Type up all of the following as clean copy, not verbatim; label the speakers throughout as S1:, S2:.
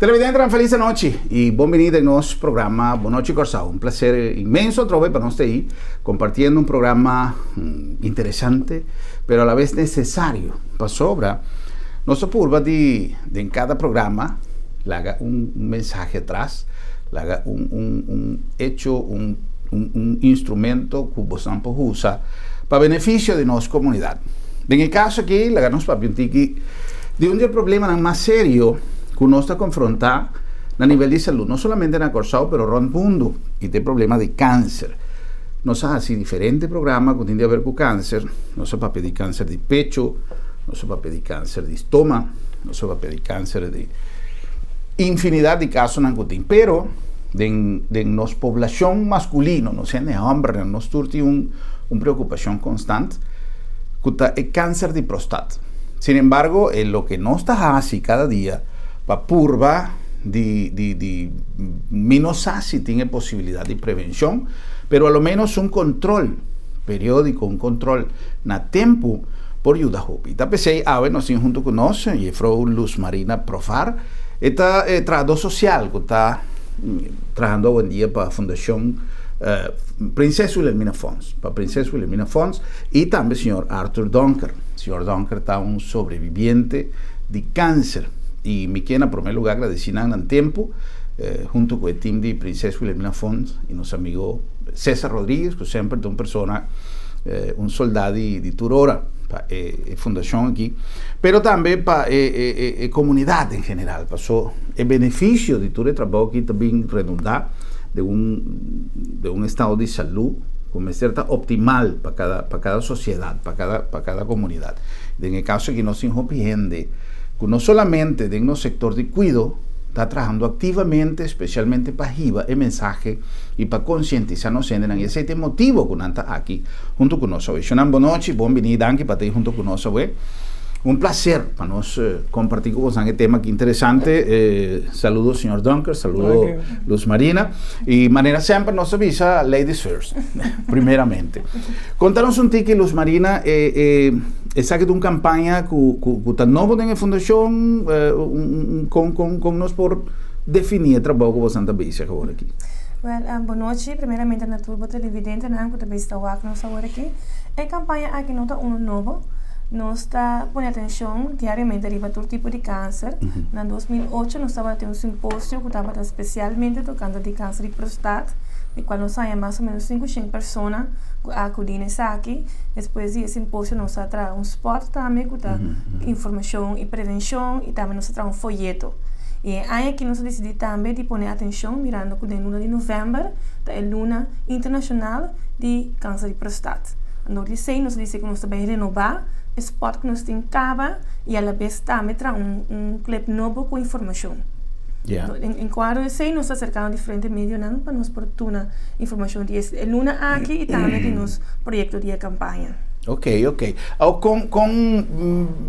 S1: Televidente, felis nochi i bon biní na nos programa Bon Nochi Kòrsou. Un plaser inmenso trobe pa nos ei kompartiendo un programa interesante, pero a la bes nesesario. Pasobra, nos ta purba di den kada programa, laga un mensahe atras, laga un hecho, un instrumento ku bo por usa pa benefisio di nos komunidat. Den e kaso aki, laga nos papia un tiki di un problema mas serio ku nos ta konfrontá na nivel di salú, no solamente na Kòrsou, pero rònt mundu, i tin problema di kanser. Nos a hasi diferente programa ku tin di haber ku kanser, nos a papia di kanser di pechu, nos a papia di kanser di stoma, nos a papia di kanser di infinidat di kasonan ku tin, pero den nos poblashon maskulino, nos hende hòmber, nos tur tin un preokupashon konstante ku ta e kanser di prostat. Sin embargo, loke nos ta hasi kada dia pa purba di menos si tin posibilidat di prevenshon, pero a lo menos un kontrol periódiko, un kontrol na tempu por yuda hopi. Ta p'esei awe nos tin huntu ku nos, Juffrouw Luz Marina Profar, ta trahadó sosial ku ta trahando awendia pa Fundashon Prinses Wilhelmina Fonds, pa Prinses Wilhelmina Fonds i tambe señor Arthur Donker. Señor Donker ta un sobreviviente di kanser i mi ke na promé lugá gradisí nan tempu huntu ku e team di Prinses Wilhelmina Fonds i nos amigu Cesar Rodriguez, ku semper ta un persona, un sòldá di tur ora pa e fundashon aki, pero tambe pa e komunidat en general, paso e benefisio di tur e trabou aki ta bin redundá den un estado di salú ku mester ta optimal pa kada sosiedat, pa kada komunidat. Den e kaso aki nos tin hopi hende ku no solamente den e sektor di kuido ta trahando aktivamente, spesialmente pa hiba e mensahe i pa konsientisá nos hendenan. I esei ta e motibu ku nan ta aki huntu ku nos. Shonnan, bon nochi, bon biní, danki pa ta huntu ku nos. Un plaser pa nos kompartí ku boso e tema aki interesante. Saludo, señor Donker, saludo, Luz Marina. I manera semper nos a bisa, ladies first, primeramente. Konta nos un tiki, Luz Marina, esaki ta un kampaña ku ta nobo den fundashon, kon nos por definí e trabou ku boso ta bezig awor aki?
S2: Well, bon nochi, primeramente na tur televidentenan ku ta bezig wak nos awor aki. E kampaña aki no ta un nobo. Nos ta pone atenshon diariamente riba tur tipo di kanser. Na 2008 nos tabatin un simposio ku tabata spesialmente tokando di kanser di prostat, di kual nos a haña mas o ménos 500 persona ku a akudí na esaki. Despues di e simposio nos a traha un spot tambe ku ta informashon i prevenshon i tambe nos a traha un foyeto. I e aña aki nos a disidí tambe di pone atenshon mirando ku den luna di novèmber ta e luna internashonal di kanser di prostat. Anto di esei nos a disidí ku nos ta bai renobá e spot ku nos tin kaba i a la bes tambe traha un clip nobo ku informashon. En kuadro di esei nos ta aserkando diferente medionan pa nos por duna informashon di e luna aki i tambe di nos proyekto di e kampaña.
S1: Ok.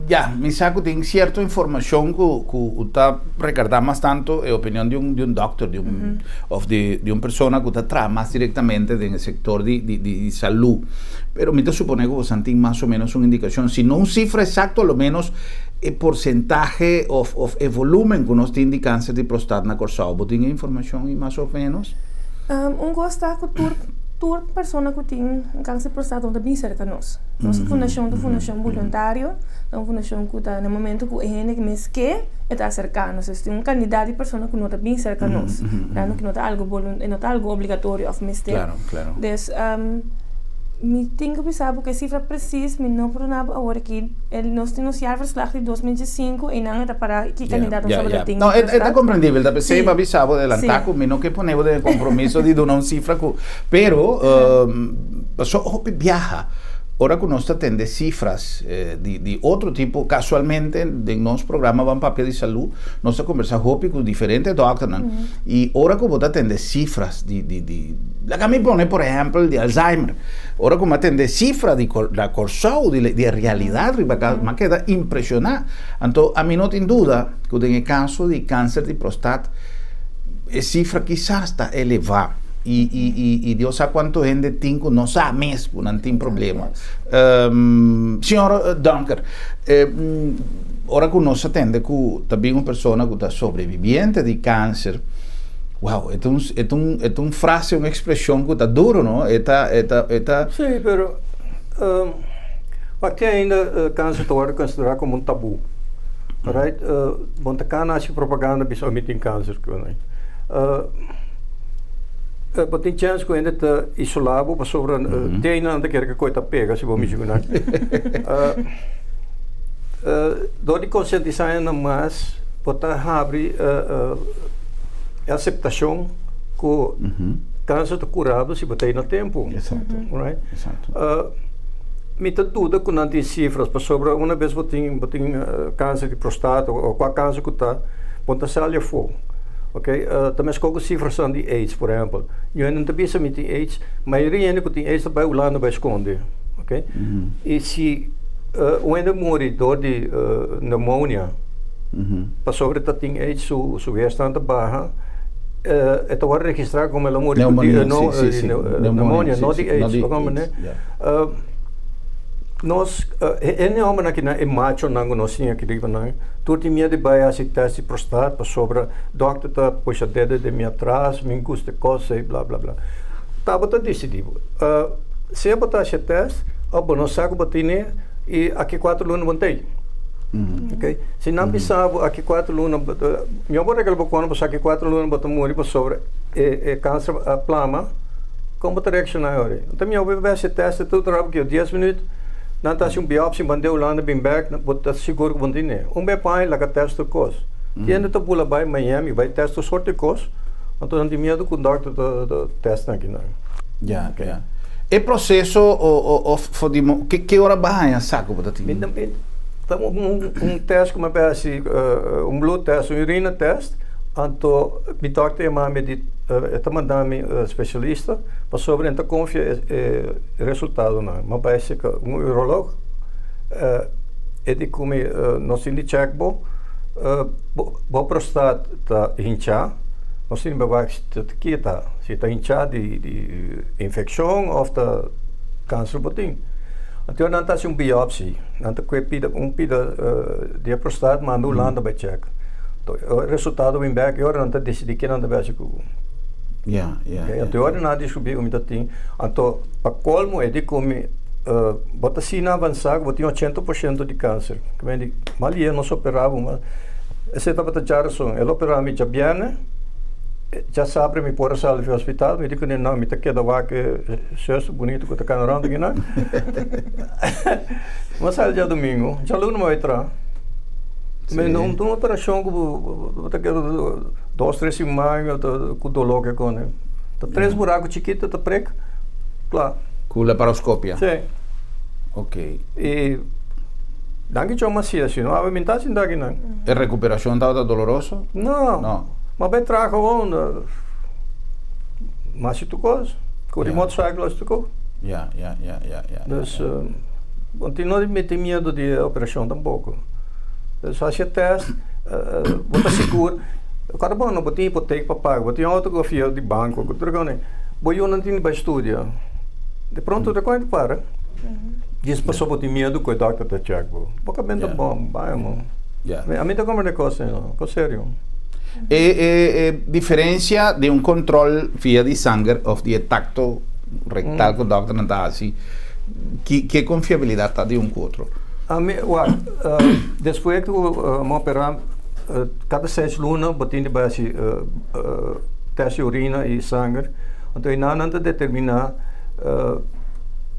S1: Ya, mi sa ku tin sierto informashon ku ta rekordá mas tantu e opinion di un dòkter, òf di un persona ku ta traha mas direktamente den e sektor di salú. Pero mi ta suponé ku bo tin mas o ménos un indikashon, si no un sifra eksakto, a lo ménos e porsentahe òf e volúmen ku nos tin di kanser di prostat na Kòrsou. Bo tin informashon i mas o ménos?
S2: Un kos ta ku tur persona ku tin kanser di prostat no ta bin serka nos. Nos fundashon ta un fundashon boluntario, ta un fundashon ku ta na momento ku e hende mes ke, e ta aserká nos. Tin un kantidat di persona ku no ta bin serka nos. Mirando ku no ta algu no ta algu obligatorio òf mester. Dus mi tin ku bisa bo ku e sifra presis mi no por duna bo awor aki. Nos tin nos jaarverslag di 2005 i nan ta para ki kantidat nos tabata tin.
S1: No, e ta komprendibel. Ta p'esei mi a bisa bo adelantá ku mi no ke pone bo den e kompromiso di duna un sifra ku, pero pasobra hopi biaha ora ku nos ta tende sifras di otro tipo, kasualmente den nos programa Ban Papia di Salú nos ta kombersá hopi ku diferente dòkternan i ora ku bo ta tende sifras di laga mi pone por ehèmpel di Alzheimer, ora ku mi a tende sifra di na Kòrsou di e realidat riba ka mi a keda impreshoná. Anto ami no tin duda ku den e kaso di kanser di prostat e sifra kisas ta elevá i Dios sa kuantu hende tin ku no sa mes ku nan tin problema. Señor Donker. Ora ku nos a tende ku ta bin un persona ku ta sobreviviente di kanser, wow, e ta un, e ta un, e ta un frase, un ekspreshon ku ta duro, no? E ta, e ta, e ta.
S3: Sí, pero wak te ainda kanser ta wòrdu konsiderá komo un tabú. Right? Bo ta kana hasi propaganda bisa, oh mi tin kanser. Bo tin chèns ku hende ta isolá bo pasobra te ainda nan ta kere ku e kos ta pega si bo mishi ku nan. Dor di konsientisá hende mas bo ta habri e aseptashon ku kanser ta kurabel si bo ta ei na tempu. Right? Mi ta duda ku nan tin sifras pasobra una bes bo tin bo tin kanser di prostata o kua kanser ku ta bo ta sali afó. Ok ta meskos ku sifrasnan di aids por ehèmpel. Yu hende no ta bisa mi tin aids, mayoria hende ku tin aids ta bai Hulanda bai skonde. Ok i si un hende muri dor di pneumonia pasobra e ta tin aids su su weerstand ta baha e ta wòrdu registrá komo el a muri di pneumonia no di aids. Nos hende hombernan aki e machonan ku nos tin aki riba nan tur tin miedu di bai hasi tèst di prostat pasobra dòkter ta pusha dedo den mi atras mi gusta e kos ei bla bla bla. Tabata disidí bo sea bo ta hasi e tèst òf bo no sa ku bo tene i aki kuater luna bo no ta ei okay si nan bisa bo aki kuater luna mihor bo regla bo kònde pasobra aki kuater luna bo ta muri pasobra e kanser a plama kon bo ta reakshoná e ora ei? Anto mi a bai hasi test e tur rabo ki 10 minuut nan ta hasi un biopsi mand'e Hulanda bin bek bo ta sigur ku bo no tene. Un be paña laga test tur kos. Tin hende ta bula bai Miami bai test tur sorti kos anto nan tin miedu ku dokter ta test nan kinan.
S1: Ya, ya. E proseso of for di ki ki ora bo a haña sa ku bo ta tin?
S3: Mi ta un test ku mi a bai hasi un bloed test un urine test anto mi dokter a yama mi di e ta manda mi specialista. Pasobra e ta konfia e resultadonan. Mi a bai seka un urolog, e di ku mi, nos tin di chèk bo, bo prostat ta hinchá, nos tin di wak ki ta, si ta hinchá di infekshon òf ta kanser bo tin. Anto nan ta hasi un biopsi, nan ta kue pida un pida di e prostat manda Hulanda bai chèk. E resultado bin bèk e ora nan ta disidí ke nan ta bai hasi ku bo.
S1: Ja, ja,
S3: Okay,
S1: ja.
S3: anto ora nan descubrí ku mi ta tin, anto pa kolmo e di ku mi, bo ta asina avansá ku bo tin 80% di kanser. Ku mi di, mal ye nos operá bo, ma esei tabata djarason. El operá mi djabièrnè, djasabra mi por a sali fi hospital, mi di kuné, no, mi ta keda wak e zuster bunito ku ta kana rònt aki nan. Mi a sali djadumingu, djaluna mi a bai traha.
S1: Sí.
S3: No un operashon ku bo ta keda dos tres siman ku doló ke kone. Ta tres buraku chikito ta prek, kla.
S1: Ku laparoskopia?
S3: Sí.
S1: Ok.
S3: I danki Dios mi a hasi si no awe mi no ta sinta aki nan.
S1: E rekuperashon tabata doloroso?
S3: No.
S1: No.
S3: Mi a bai traha gewoon, mi a hasi tur kos. Ku di motorcycle a hasi tur kos.
S1: Ya, ya, ya, ya, ya.
S3: Dus, bo tin no di mete miedu di e operashon tampoko. Dus hasi e tèst, bo ta sigur. Kòrda bo no bo tin hipotek pa paga, bo tin outo ku fia di banko, ku tur kos. Bo yunan tin di bai studia. Di pronto tur kos ta para. Djis pasobra bo tin miedu ku e dòkter ta chèk bo. Bo ka benta bon, bai amo. Ami ta komprende kos ei no, kos serio.
S1: E e diferensia di un kòntròl via di sanger òf di e takto rektal ku dòkternan ta hasi, ki ki e konfiabilidat ta di un ku otro?
S3: Ami, wak, despues ku mi operá, kada seis luna bo tin di bai hasi tèst di orina i sanger. Anto einan nan ta determiná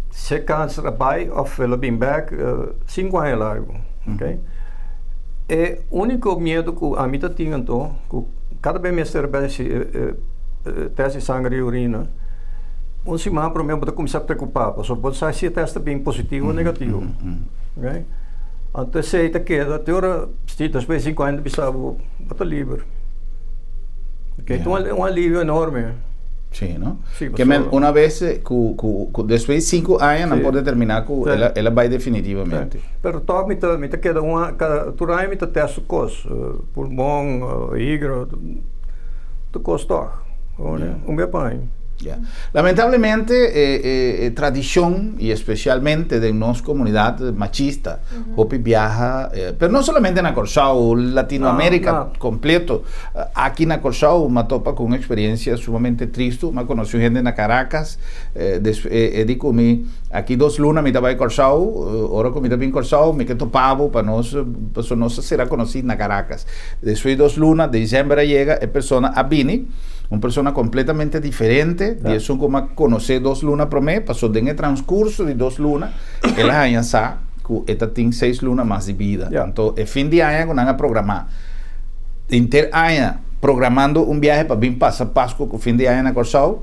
S3: si e kanser a bai òf el a bin bèk sinku aña largu, okay. E úniko miedu ku ami ta tin anto, ku kada bes mester bai hasi tèst di sanger i orina, un siman promé bo ta kuminsá preokupá pasobra bo sa si e tèst ta bin positivo o negativo. Okay. Anto esei ta keda te ora si despues di sinku aña ta bisa bo, bo ta liber. Okay, ta un alivio enorme.
S1: Sí, no?
S3: Sí,
S1: Ke men
S3: pasobra.
S1: una bes ku ku ku despues di sinku aña nan
S3: Sí.
S1: por determiná ku
S3: Sí.
S1: el a el a bai definitivamente.
S3: Sí. Pero tòg mi ta mi ta keda un a kada tur aña mi ta tèst su kos, pulmon, hígado, tur kos tòg.
S1: Ja.
S3: Un bes pa aña.
S1: Ya. Lamentablemente, e tradicion y especialmente den nos comunidad machista, hopi biaha, pero no solamente na Corsou, Latinoamérica
S3: No, no.
S1: completo. Aki na Corsou, m'a topa cu un experiencia sumamente tristo. M'a conoce un hende na Caracas, e di cu mi, aki 2 luna mi ta bay Corsou, ora cu mi ta bin Corsou, mi ke topa bo pa nos, paso nos sera conoci na Caracas. Despues di 2 luna, december a yega, e persona a bini, un persona completamente diferente, di esun cu m'a conoce 2 luna prome, paso den e transcurso di 2 luna, el a haña sa cu e tin 6 luna mas di bida. Anto, e fin di aña cu nan a programa. Henter aña programando un viaje pa bin pasa Pasco cu fin di aña na Corsou,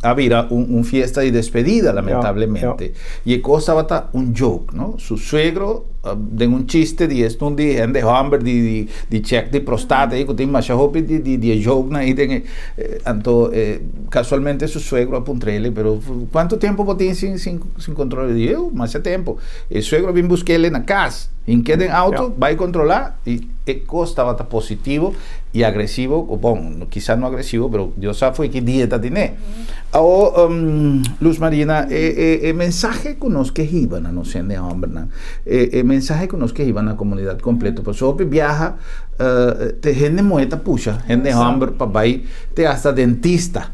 S1: a bira un fiesta di despedida, lamentablemente. Y e cos tabata un joke, no? Su suegro, den un chiste di esto di hende homber di check di prostata y cu tin masha hopi di joke na y den anto casualmente su suegro a puntrele: "Pero cuanto tempo bo tin sin control?" Y eu, masha tempo. E suegro bin buskele na cas, hink'e den auto, bay controla y e cos tabata positivo y agresivo, o bon, quizás no agresivo, pero Dios sabe foi ki dia tin. O, Luz Marina, mensahe cu nos ke hiba na nos hende hombernan, mensahe cu nos ke hiba na comunidad completo, paso hopi biaha, te hende muhe ta pusha, hende homber pa bay te hasta dentista.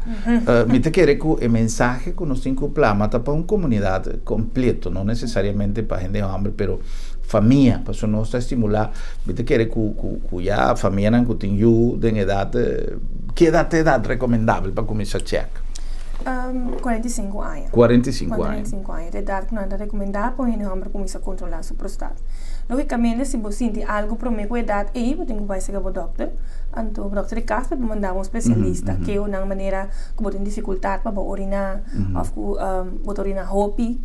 S1: Mi ta kere cu e mensahe cu nos tin cu plama ta pa un comunidad completo, no necesariamente pa hende homber, pero famia, paso nos ta stimula, mi ta kere cu ya famianan cu tin yu den edad, ki edad ta edad recomendabel pa cuminsa check?
S2: 45 aña.
S1: 45 aña.
S2: 45 aña. E edad cu nan ta recomenda pa un homber cuminsa controla su prostata. Logicamente, si bo sinti algo prome cu e edad ey, bo tin cu bay serca bo dokter. Anto, dokter di cas por manda un especialista, cu na manera cu bo tin dificultad pa orina, of cu bo ta orina hopi,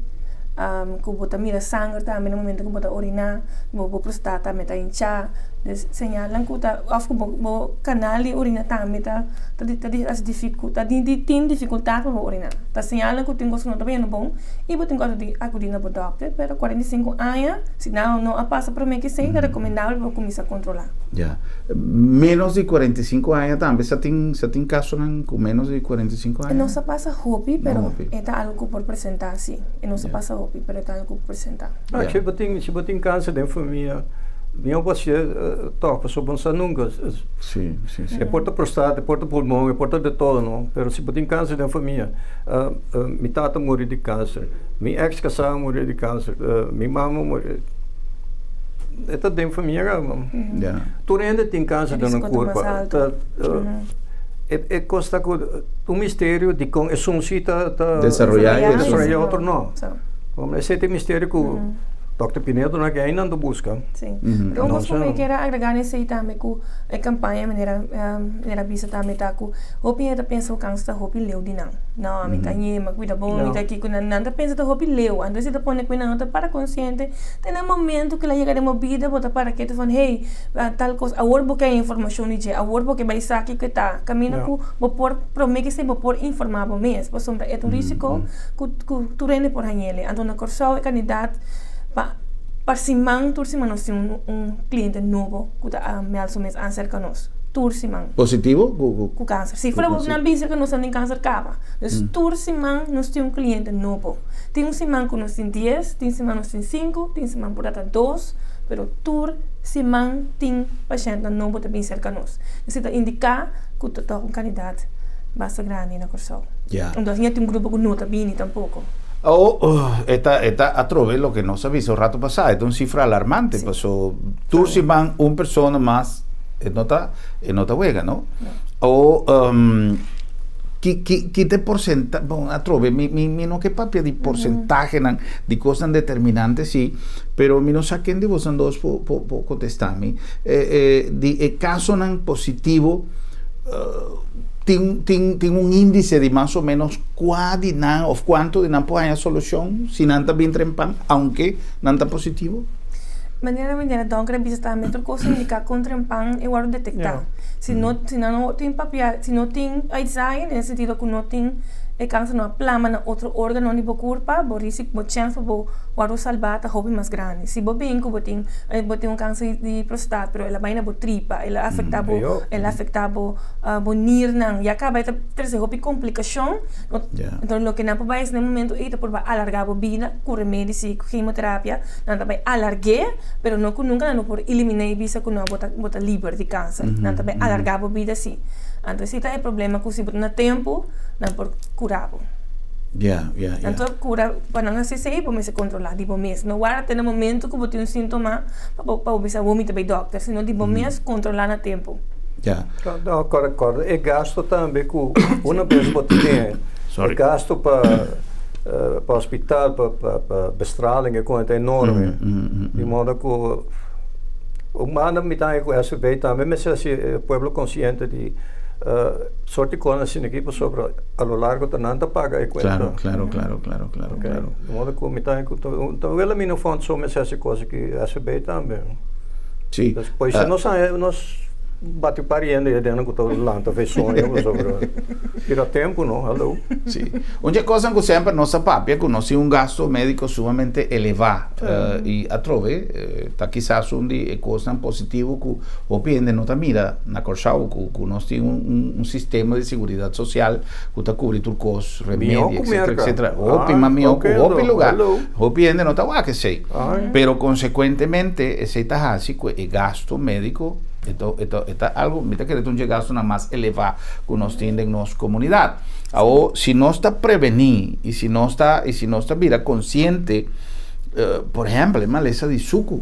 S2: cu bo ta mira sanger tambe na momento cu bo ta orina, bo prostata tambe ta hincha. Dus señalnan cu ta, of cu bo canal di orina tambe ta tin dificultad pa orina. Ta señalnan cu tin cos cu no ta bayendo bon y bo tin cu acudi na bo dokter, pero 45 aña, si no a pasa prome cu esey, ta recomendabel pa cuminsa controla.
S1: Ya. Menos di 45 aña tambe, sa tin casonan cu menos di 45 aña?
S2: No sa pasa hopi, pero
S1: No hopi.
S2: Ta algo cu por presenta, si. E no sa pasa hopi, pero ta algo cu por presenta.
S3: Ah, si bo tin cancer den famia, mi no por toca, so pensa nunca.
S1: Si, si, si.
S3: E por ta prostata, e por ta pulmon, e por ta di todo, no? Pero si bo tin cancer den famia, mi tata a muri di cancer, mi ex casa a muri di cancer, mi mama a muri. E ta den famia, no? Tur hende tin cancer
S2: E
S3: den
S2: risco ta
S3: curpa.
S2: mas alto.
S3: Ta, e cos ta un misterio di con esun si ta
S1: Desaroya y
S3: desaroya, otro no.
S2: So.
S3: Bom, esey ta misterio cu Dr. Pinedo na cu ainda ta busca.
S2: Si. Pero
S3: No
S2: un
S3: sa.
S2: cu kier agrega esey tambe cu e campaña manera bisa tambe ta cu hopi ta pensa cu cancer ta hopi leu di nan. No, mi ta ñema, cuida bon, mi
S3: No.
S2: ta aki cu nan nan ta pensa ta hopi leu. Anto si ta pone cu nan ta para consciente, te na momento cu el a yega den bo bida, bo ta para keto van hey, tal cos, awor bo ke informacion di dje, awor bo ke bay sa kico ta. Camina cu bo por prome cu bo por informa bo mes, pasobra e ta un risico cu tur hende por hañele. Anto na Corsou e cantidad pa siman, tur siman nos tin un cliente nobo cu ta meld su mes acerca nos. Tur siman.
S1: Positivo?
S2: Cu cancer. Si fuera
S1: Cu
S2: nan bisa cu nos tin cancer caba. Dus tur siman nos tin un cliente nobo. Tin un siman cu nos tin 10, tin siman nos tin 5, tin siman por ta 2, pero tur siman tin paciente nobo ta bin cerca nos. Esey ta indica cu ta un cantidad basta grandi na Corsou. Anto, tin un grupo cu no ta bini tampoco.
S1: Oh, esta atrobe loke nos a bisa rato pasa, ta un cifra alarmante, paso tur siman un persona mas, e no ta wega, no? O ki ta porcentahe, bon, atrobe, mi no ke papia di porcentahenan, di cosnan determinante, si, pero mi no sa ken di boso dos por contesta mi. Di e casonan positivo, tin un indice di mas o menos cua di nan of cuanto di nan por haya solucion si nan ta bin trempan, aunke nan ta positivo?
S2: Manera dokter a bisa tambe tur cos indica con trempan e wordo detecta. Si no tin papia, si no tin uitzaai, den sentido cu no tin e kanser no a plama na otro órgano di bo kurpa, bo risiko, bo chèns pa bo wòrdu salbá ta hopi mas grandi. Si bo bin ku bo tin bo tin un kanser di prostat pero el a bai na bo tripa, el a afektá bo, el a afektá bo bo nirnan, ya kaba e ta trese hopi komplikashon. Enton loke nan por bai hasi na e momento ei ta por bai alargá bo bida ku remedi si, ku kemoterapia, nan ta bai alarg'é, pero no ku nunka nan no por eliminá i bisa ku no bo ta bo ta liber di kanser. Nan ta bai alargá bo bida si. Anto esei ta e problema ku si bo ta na tempu nan por kura bo. Nan ta kura pa nan hasi esei bo mester kontrolá di bo mes. No warda te na momento ku bo tin un síntoma pa bo pa bo bisa awor mi ta bai dòkter, sino di bo mes kontrolá na tempu.
S3: No, kòrda kòrda e gasto tambe ku una bes bo tin e gasto pa pa hospital pa pa bestraling e kon ta enorme. Di modo ku un banda mi ta haña ku SVB tambe mester hasi e pueblo konsiente di sorti kos asina aki pasobra a lo largo ta nan ta paga e kuenta.
S1: Claro, claro, claro, claro, claro, claro.
S3: Di modo ku mi ta haña ku ta Wilhelmina Fonds so mester hasi kos aki SVB tambe.
S1: Sí.
S3: Pues si nos haña nos bati pariendo y den ku ta lanta fe soño pasobra tira tempu no, hallo.
S1: Sí. Un dje kosnan ku semper nos a papia ku nos tin un gasto médiko sumamente elevá i atrobe ta kisas un di e kosnan positivo ku hopi hende no ta mira na Kòrsou ku ku nos tin un sistema di seguridat sosial ku ta kubri tur kos, remedi etcetera etcetera. Hopi mas mihó ku hopi lugá. Hopi hende no ta wak esei. Pero konsekuentemente esei ta hasi ku e gasto médiko e ta e ta e ta algu mi ta kere ta un dje gastonan mas elevá ku nos tin den nos komunidat. Awor si nos ta prevení i si nos ta i si nos ta bira konsiente por ehèmpel e malesa di suku,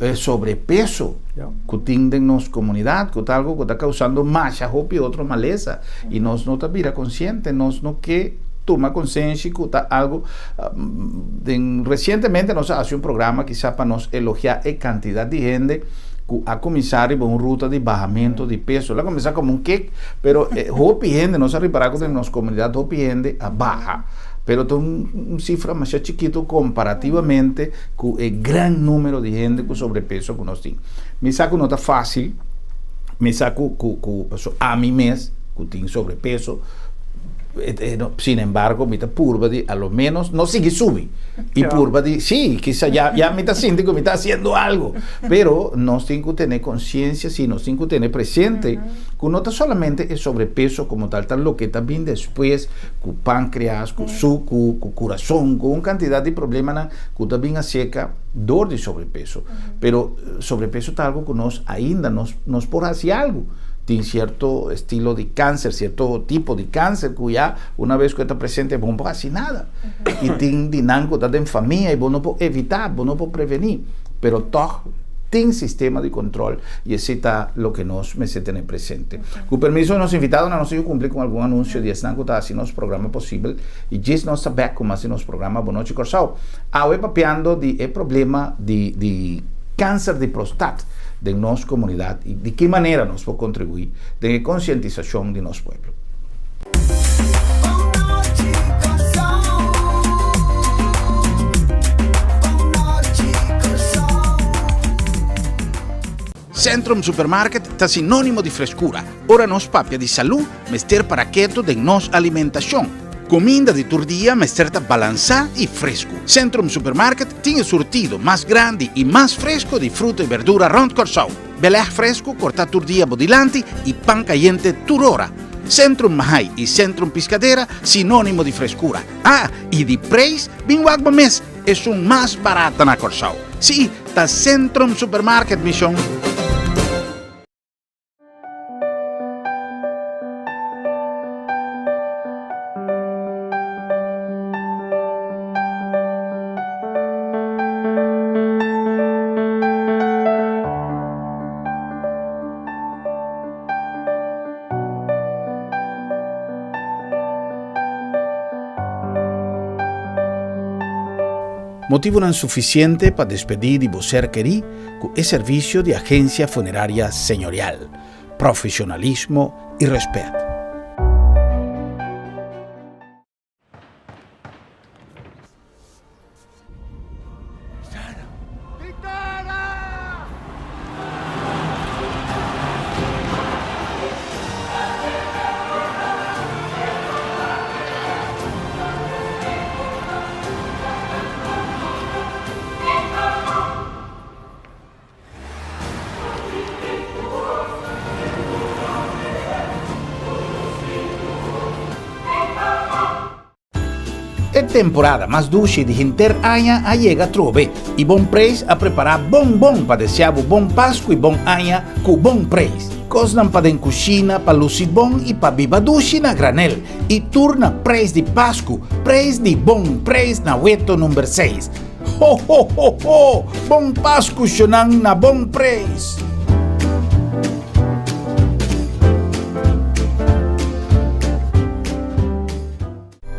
S1: e sobrepeso ku tin den nos komunidat ku ta algu ku ta kousando masha hopi otro malesa i nos no ta bira konsiente, nos no ke tuma konsenshi ku ta algu Den resientemente nos a hasi un programa kisá pa nos elogiá e kantidat di hende ku a kuminsá riba un ruta di bahamentu di peso. El a kuminsá komo un kek, pero hopi hende, nos a ripará ku den nos komunidat hopi hende a baha. Pero ta un sifra masha chikitu komparativamente ku e gran número di hende ku sobrepeso ku nos tin. Mi sa ku no ta fásil, mi sa ku ku ku pasobra ami mes ku tin sobrepeso, Sin embargo, mi ta purba di a lo menos no sigui subi. I purba di, sí, kisa ya, ya mi ta sinti ku mi ta hasiendo algo. Pero nos tin ku tene konsiensia, sí, nos tin ku tene presente ku no ta solamente e sobrepeso komo tal, ta loke ta bin despues ku pankreas, ku suku, ku kurason, ku un kantidat di problemanan ku ta bin aserka dor di sobrepeso. Pero sobrepeso ta algo ku nos ainda nos, nos por hasi algo. Tin cierto estilo di cáncer, cierto tipo di cáncer cu ya una vez cu e ta presente bo no por haci nada. Y tin di nan cu ta den famia y bo no por evita, bo no por preveni. Pero toch tin sistema di control y esey ta loke nos mester tene presente. Cu permiso di nos invitadonan nos tin cu cumpli cu algun anuncio di esnan cu ta haci nos programa posibel y djis nos ta bek cu mas di nos programa Bo Nochi Corsou. Awe papiando di e problema di di cáncer di prostat. den nos komunidat i di ki manera nos por kontribuí den e konsientisashon di nos pueblo. Centrum Supermarket ta sinónimo di freskura. Ora nos papia di salú, mester para ketu den nos alimentashon. Kuminda di tur dia mester ta balansá i fresku. Centrum Supermarket tin e surtido mas grandi i mas fresku di fruta i berdura rònt Kòrsou. Belèg fresku kortá tur dia bo dilanti i pan kayente tur ora. Centrum Mahai i Centrum Piscadera sinónimo di freskura. Ah, i di preis bin wak bo mes, esun mas barata na Kòrsou. Sí, ta Centrum Supermarket, mi shon! Motivonan sufisiente pa despedí di bo ser kerí ku e servisio di Agencia Funeraria Señorial, profesionalismo i rèspèt. E temporada mas dushi di henter aña a yega atrobe y Bon Preis a prepara bon bon pa desea bo bon Pascu y bon aña cu Bon Preis. Cosnan pa den cushina, pa luci bon y pa biba dushi na granel y tur na preis di Pascu, preis di Bon Preis na Weto number seis. Ho ho ho ho! Bon Pascu shonan na Bon Preis!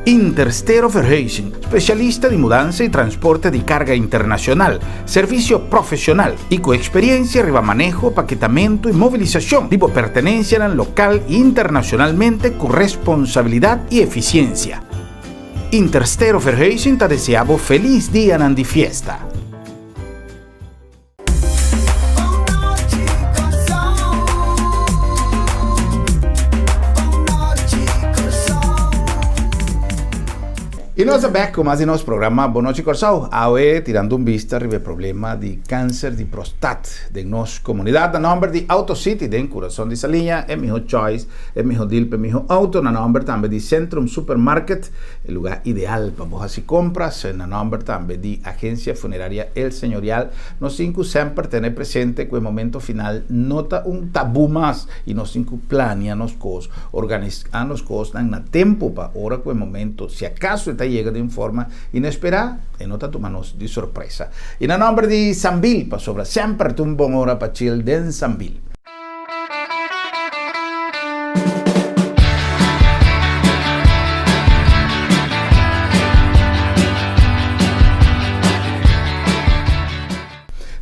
S1: Interstero Verhuizing, spesialista di mudansa i transporte di karga internashonal, servisio profeshonal i ku eksperiensia riba maneho, paketamentu i mobilisashon di bo pertenensianan lokal i internashonalmente ku responsabilidat i efisiensia. Interstero Verhuizing ta desea bo felis dianan di fiesta! I nos a bek ku mas di nos programa Bon Nochi Kòrsou. Awe tirando un bista riba e problema di kanser di prostat den nos komunidat. Na nòmber di Auto City den kurason di Saliña, e mihó choice, e mihó deal pa e mihó outo. Na nòmber tambe di Centrum Supermarket, e lugá ideal pa bo hasi kompras. Na nòmber tambe di Agencia Funeraria El Señorial, nos tin ku semper tene presente ku e momento final no ta un tabú mas i nos tin ku plania nos kos, organisá nos kosnan na tempu pa ora ku e momento, si akaso e ta yega den forma inesperá, e no ta tuma nos di sorpresa. I na nòmber di Sambil, pasobra semper ta un bon ora pa chill den Sambil.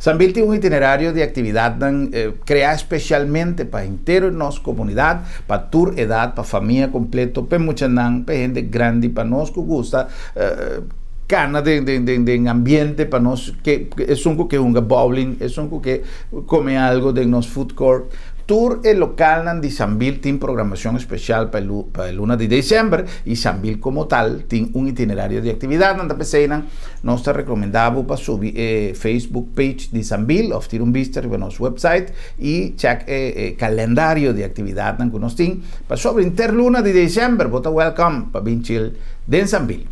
S1: Sambil tin un itinerario di actividadnan crea specialmente pa henter nos comunidad, pa tur edad, pa famia completo, p'e muchanan, p'e hende grandi, pa nos cu gusta cana den ambiente, pa nos ke esun cu ke hunga bowling, esun cu ke Come algo den nos food court. Tur e localnan di Sambil tin programacion especial pa e luna di december y Sambil como tal tin un itinerario di actividadnan. Ta peseynan nos ta recomenda bo pa subi e Facebook page di Sambil of tira un bista riba nos website y check e calendario di actividadnan cu nos tin pasobra henter luna di december bo ta welcome pa bin chill den Sambil.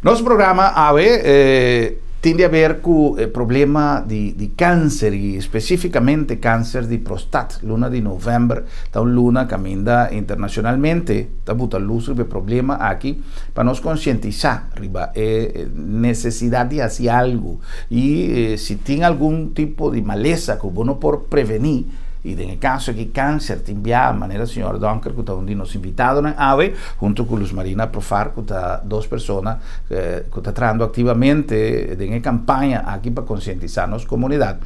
S1: Nos programa awe eh, tin di haber ku e problema di, di kanser i spesifikamente kanser di prostat. Luna di novèmber ta un luna kaminda internashonalmente ta buta lus riba e problema aki pa nos konsientisá riba e nesesidat di hasi algu i si tin algun tipo di malesa ku bo no por prevení, i den e kaso aki kanser tin bia, manera señor Donker ku ta un di nos invitadonan awe huntu ku Luz Marina Profar ku ta dos persona ku ta trahando aktivamente den e kampaña aki pa konsientisá nos komunidat.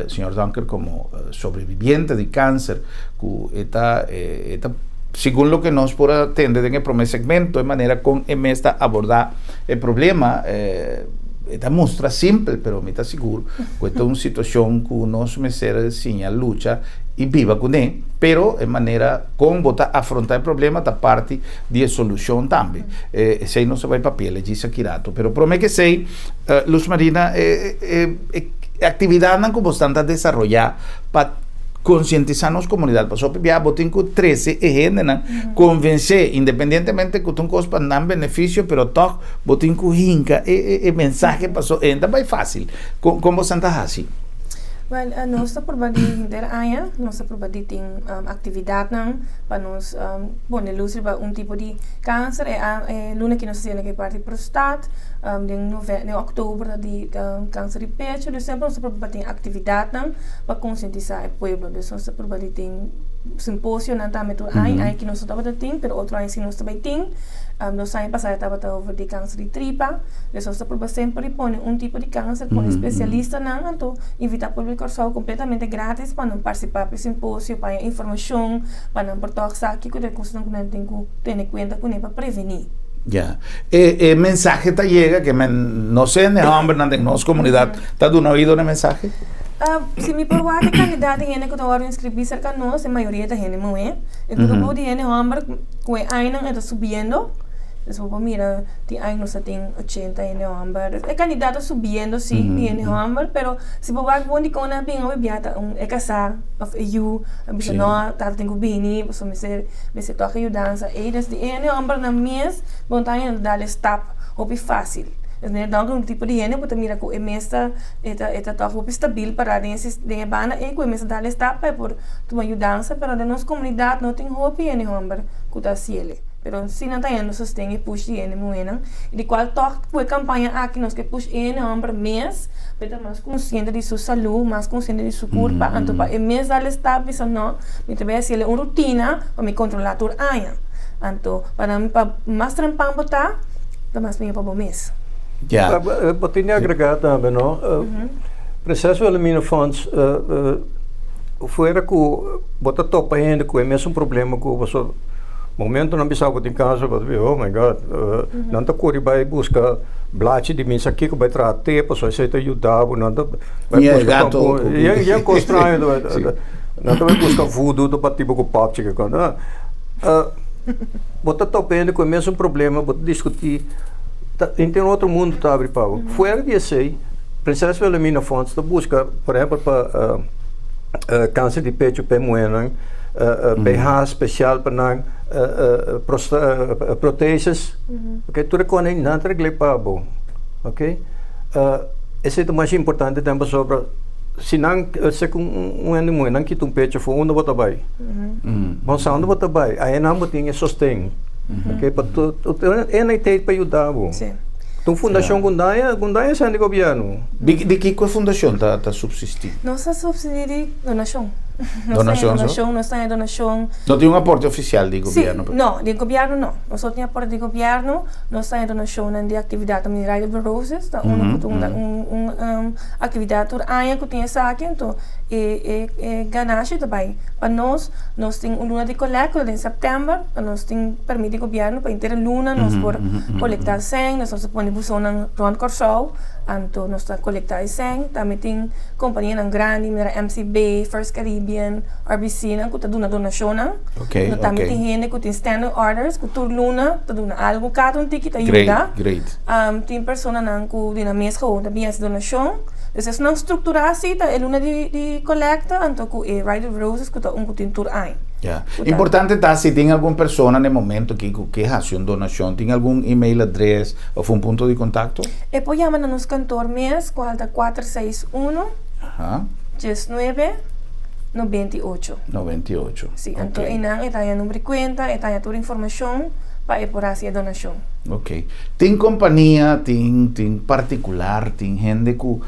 S1: Señor Donker komo sobreviviente di kanser ku e ta e ta Segun loke nos por a tende den e prome segmento, e manera kon e mes ta abordá e problema e ta mustra simpel, pero mi ta sigur ku e ta un situashon ku nos mester siña lucha i biba kuné. Pero e manera kon bo ta afrontá e problema ta parti di e solushon tambe. Esei nos a bai papia el djis aki rato. Pero prome ke esei, Luz Marina, e aktividatnan ku bo stan ta desaroyá pa Konsientisá nos komunidat pasobra hopi bia bo tin ku trese e hendenan, konvensé independientemente ku ta un kos pa nan benefisio pero tòg bo tin ku hinka e e mensahe pasobra e ta bai fásil. Kon kon bosan ta hasi?
S2: Wèl, nos ta purba di henter aña nos ta purba di tin aktividatnan pa nos pone lus riba un tipo di kanser. E e luna aki nos ta hasiendo e parti prostat, den nove den òktober ta di kanser di pecho. Dus semper nos ta purba pa tin aktividatnan. pa konsientisá e pueblo. Dus nos ta purba di tin simposionan tambe tur aña. Aña aki nos no tabata tin, pero otro aña si nos ta bai tin. Dos aña pasá tabata over di kanser di tripa. Dus nos ta purba semper di pone un tipo di kanser, pone spesialistanan, anto invitá pueblo di Kòrsou kompletamente gratis pa nan partisipá pa e simposio, pa haña informashon, pa nan por tòg sa kiko ta e kosnan ku nan tin ku tene kuenta kuné pa prevení.
S1: Ya. E e mensahe ta yega ke men no sé ne hòmbernan den nos komunidat ta duna oido na e mensahe?
S2: Si mi por wak e kantidat di hende ku ta wòrdu inskribí serka nos, e mayoria ta hende muhé. E grupo di hende hòmber ku e añanan e ta subiendo. Dus bo por mira tin aña nos ta tin 80 hende hòmber. E kantidat ta subiendo si di hende hòmber, pero si bo wak bon dikon nan a bin hopi bia ta un e kasá òf e yu a bisa no tata tin ku bini pasobra mester mester tòg e yudansa ei. Dus di e hende hòmbernan mes bo no ta haña dal e stap hopi fásil. Dus meneer Donker un tipo di hende bo ta mira ku e mes ta e ta e ta tòg hopi stabil pará den e den e banda ei ku e mes ta dal e stap pa e por tuma yudansa, pero den nos komunidat no tin hopi hende hòmber ku ta hasiel. Pero si nan ta hendo sosten e push di hende muhénan, i di kual tòg ku e kampaña aki nos ke push e hende hòmber mes pa e ta mas konsiente di su salú, mas konsiente di su kurpa, anto pa e mes dal e stap bisa no, mi ta bai hasiel un rutina pa mi kontrolá tur aña. Anto pa nan pa mas trempan bo ta, ta mas mihó pa bo mes.
S1: Ya.
S3: Bo tin di agregá tambe no, Prinses Wilhelmina Fonds fuera ku bo ta topa hende ku e mesun problema ku bo so Momento nan bisa bo tin kanser bo ta bisa oh my God nan ta kuri bai buska blachi di misa kiko bai traha te pasobra esei ta yuda bo nan ta bai buska pampu yen kos straño nan ta bai buska vudu ta bati bo ku papchi ke kos bo ta topa hende ku e mesun problema bo ta diskuti ta henter un otro mundo ta abri pa bo fuera di esei Prinses Wilhelmina Fonds ta buska por ehempel pa kanser di pecho pa e muhernan BH spesial pa nan protesis ok tur e kos nan ta regl'é pa bo ok esei ta mas importante tambe pasobra si nan se ku un hende muhé nan kita un pecho afó unda bo ta bai bo sa unda bo ta bai ayinan bo tin e sosten ok pa tur e nan ta pa yuda bo ta un fundashon ku daña ku daña esei di gobièrnu.
S1: Di kiko e fundashon ta supsistí?
S2: Nos ta supsistí di donashon.
S1: Donashon so?
S2: Nos ta haña donashon.
S1: No tin un aporte ofisial di gobièrnu?
S2: Sí, no, di gobièrnu no. Nos no tin aporte di gobièrnu. Nos ta haña donashonnan di aktividatnan di Ride of the Roses, ta unu ku ta un aktividat tur aña ku tin esaki, anto e e ganashi ta bai pa nos. Nos tin un luna di kolèkta den sèptèmber, nos tin pèrmit di gobièrnu pa henter e luna nos por kolektá sèn, nos ta pone buzonnan rònt Kòrsou. Anto nos ta kolektá e sèn. Tambe tin kompanianan grandi manera MCB, First Caribbean, RBC nan ku ta duna donashonnan.
S1: Ok,
S2: No tambe
S1: ok.
S2: tin hende ku tin standing orders ku tur luna ta duna algu kada un tiki ta yuda.
S1: Great, great.
S2: Tin personanan ku di nan mes gewoon ta bin hasi donashon. Dus esnan strukturá si ta e luna di di kolekta anto ku e Ride of Roses ku ta un ku tin tur aña.
S1: Ya.
S2: Ku ta.
S1: Importante ta si tin algun persona na e momento aki ku ke hasi un donashon, tin algun email adres òf un punto di kontakto?
S2: E por yama na nos kantor mes kual ta 461 19 98.
S1: 98.
S2: Sí, anto einan e ta haña number di kuenta, e ta haña tur informashon pa e por hasi e donashon.
S1: Ok. Tin kompania, tin tin partikular, tin hende ku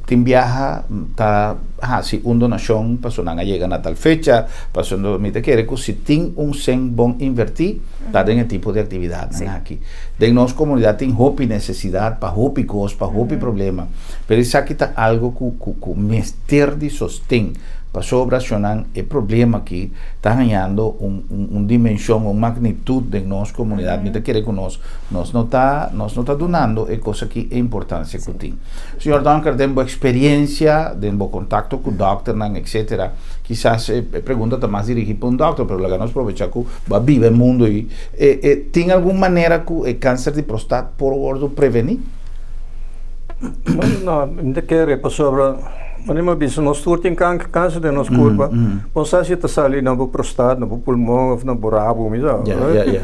S1: tin biaha ta hasi un donashon pasobra nan a yega na tal fecha, pasobra mi ta kere ku si tin un sèn bon invertí ta den e tipo di aktividatnan aki. Den nos komunidat tin hopi nesesidat pa hopi kos, pa hopi problema, pero esaki ta algo ku ku ku mester di sosten, pasobra shonnan e problema aki ta hañando un un un dimenshon, un magnitut den nos komunidat. Mi ta kere ku nos nos no ta nos no ta dunando e kos aki e importansia ku tin. Señor Donker, den bo eksperiensia, den bo kontakto ku dòkternan, etsetera, kisas e pregunta ta mas dirigí pa un dòkter, pero laga nos probechá ku bo a biba e mundu ei. E e tin algun manera ku e kanser di prostat por wòrdu prevení?
S3: Bueno, no, mi ta kere pasobra manera mi a bisa nos tur tin kanker, kanser den nos kurpa. Bo sa si e ta sali na bo prostat, na bo pulmon òf na bo rabo, mi sa.
S1: Ya, ya, ya.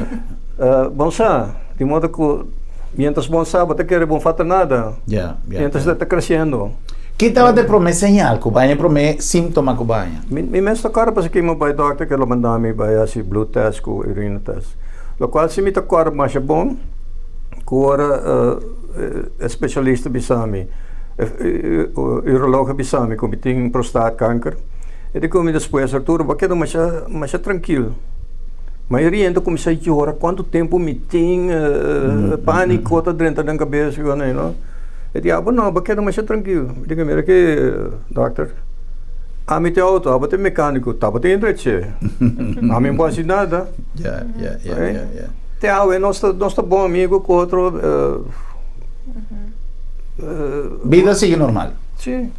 S3: Bo sa, di modo ku mientras bo sa bo ta kere bo no falta nada.
S1: Ya, ya.
S3: Mientras e ta kresiendo.
S1: Ki tabata e promé señal ku baña, e promé síntoma ku baña?
S3: Mi mi mes ta kòrda pasobra ki mi bai dòkter ke lo manda mi bai hasi bloed test ku urine test. Lokual si mi ta kòrda masha bon ku ora e spesialista bisa mi, e uroloog a bisa mi ku mi tin prostaatkanker. E di ku mi despues, Arturo bo a keda masha masha trankil. Mayoria hende ta kuminsá yora kuantu tempu mi tin, pániko ta drenta den kabes. E di, Abo no, bo keda masha trankil. Mi di, Mira ki, dòkter, ami tin outo, abo tin mekániko, tabata indreché. Ami no por hasi nada.
S1: Ya, ya, ya, ya, ya.
S3: Te awe nos ta, nos ta bon amigu ku otro.
S1: Bida sigui normal.
S3: Sí.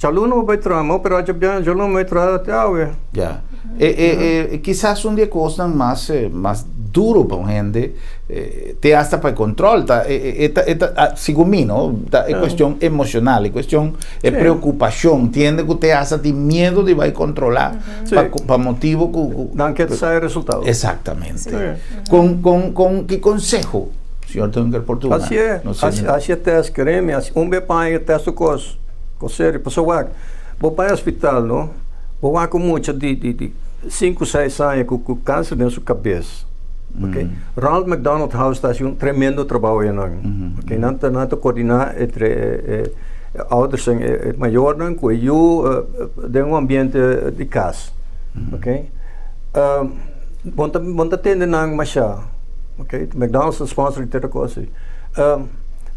S3: Djaluna bo bai traha, mi a operá djabièrnè, djaluna bo bai traha te awe.
S1: Ya. E, e, e, kisas un di e kosnan mas, mas. duro pa un hende, te hasta pa e control, ta e ta e ta segun mi no, ta e cuestion emocional, e cuestion e preocupacion, tin hende cu te hasta tin miedo di bai controla pa pa motibo cu cu
S3: Nan ke sa e resultado.
S1: Exactamente. Con con con ki conseho señor Dunker por duna?
S3: Haci e, haci e test, keremi, haci un be paña e test tur cos, cos serio, pasobra wak, bo bai hospital no, bo wak un mucha di di di sinku seis aña cu cu cancer den su cabes, ok, Ronald McDonald House ta haci un tremendo trabao enan, ok, nan ta nan ta coordina entre e e ouders en e mayornan cu e yu den un ambiente di cas, ok, bo ta bo ta tende nan masha, ok, McDonald's ta sponsor di tur e cos ey,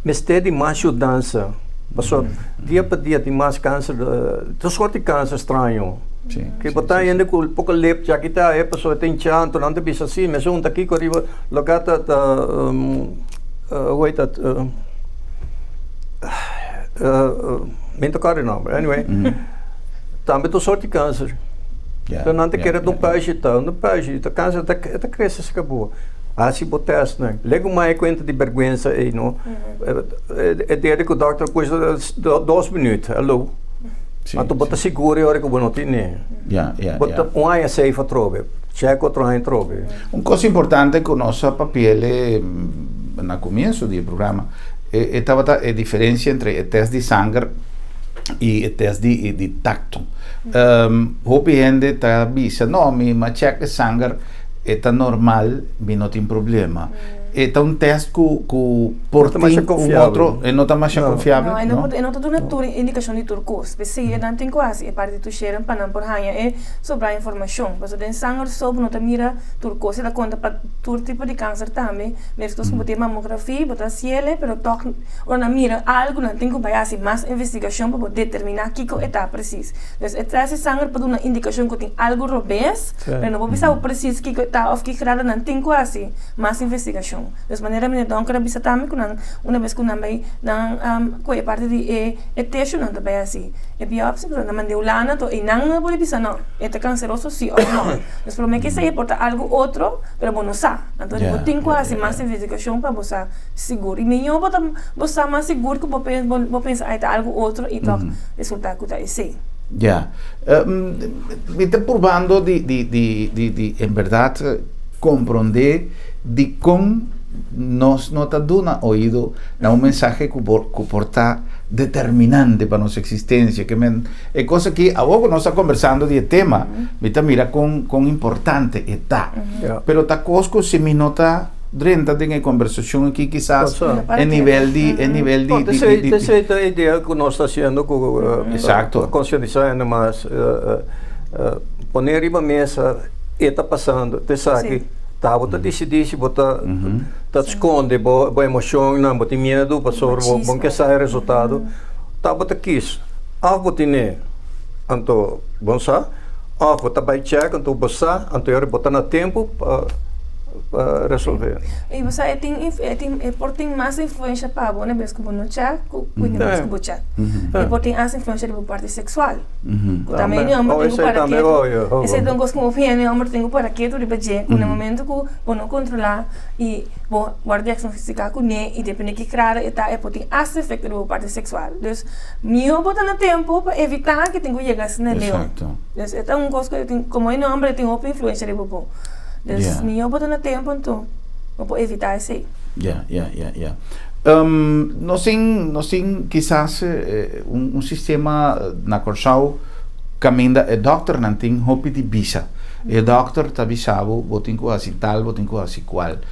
S3: mester di mas yudansa pasobra dia pa dia tin mas cancer tur sort di cancer straño ke bo ta hende ku poko lep djaki ta e pasobra e ta hincha anto nan ta bisa si mesun ta kiko riba loke ta ta hoe heet dat mi no ta kòrda e nòmber anyway tambe tur sort di cancer pero nan ta kere ta un puisje ta un puisje ta cancer e ta krese si kabo. Hasi bo testnan. Legu mai e kuenta di bèrgwensa ei no. E dede ku dòkter kusa dos minüt, hello. Anto bo ta sigur e ora ku bo no tene. Bo ta un aña safe atrobe, chèk otro aña atrobe.
S1: Un kos importante ku nos a papi'el na komienso di e programa e tabata e diferensia entre e tèst di sanger i e tèst di takto. Hopi hende ta bisa, no, mi a chèk e sanger. E ta normal, mi no tin problema. E ta un test ku ku por
S3: No ta
S1: tin
S3: masha
S1: un
S3: konfiabel.
S1: otro, e no ta masha
S3: No.
S1: konfiabel,
S2: No, e no
S1: no?
S2: por, e no ta duna tur indikashon di tur kos. P'esei e nan tin ku hasi e parti di tusheren pa nan por haña e sobrá informashon. Pasobra den sanger so bo no ta mira tur kos. E ta konta pa tur tipo di kanser tambe. Meskos ku bo tin mamografi, bo ta hasiel, pero tòg ora nan mira algu nan tin ku bai hasi mas investigashon pa bo determiná kiko e ta presis. Dus e tèst di sanger por duna indikashon ku tin algu robes. Pero no por bisa bo precies kiko ta of ki grado nan tin ku hasi mas investigashon. Dus manera Meneer Donker a bisa tambe ku nan una bes ku nan bai nan kohe parti di e e teshu nan ta bai hasi e biopsi pero nan manda Hulanda to einan nan por bisa no e ta kanseroso si of no. Dus prome ke esei por ta algu otro pero bo no sa. Anto bo tin ku hasi mas investigashon pa bo sa sigur. I mihó bo ta bo sa mas sigur ku bo bo pensa ai ta algu otro i tòg resulta ku ta esei.
S1: Ya. Mi ta purbando di, di, di, di, di en berdad comprende dicon nos no ta duna oido na un mensahe cu por, cu por ta determinante pa nos existencia. Ke men, e cosa aki, awor cu nos ta conversando di e tema, mi ta mira con, con importante e ta. Pero ta cos cu si mi no ta drenta den e conversacion aki kisas e nivel di e nivel di di di
S3: di Esei ta e idea cu nos ta haciendo cu concientisa hende mas pone riba mesa e ta pasando ta esaki ta bo ta dicidi si bo ta ta sconde bo emocionnan bo tin miedo pasobra bo bo ke sa e resultado ta bo ta kies of bo tine anto bo sa of bo ta bai check anto bo sa anto e ora bo ta na tempo pa pa resolve.
S2: I bo sa e tin e tin e por tin mas influensha pa bo na bes ku bo no chèk ku ku na bes ku bo chèk. E por tin as influensha riba bo parti seksual. Ku tambe e hòmber tin ku para ketu. Esei ta un kos ku hopi hende hòmber tin ku para ketu riba dje ku na momento ku bo no kontrolá i bo wòrdu diagnostiká kuné i depende ki grado e ta e por tin as efekto riba bo parti seksual. Dus mihó bo ta na tempu pa evitá ke tin ku yega asina leu. Dus e ta un kos ku e tin komo e hòmber e tin hopi influensha riba bo. Dus mihó bo ta na tempu anto bo por evitá esei.
S1: Ya, ya, ya, ya. Nos tin, nos tin kisas un sistema na Kòrsou kaminda e dòkternan tin hopi di bisa. E dòkter ta bisa bo, bo tin ku hasi tal, bo tin ku hasi kual.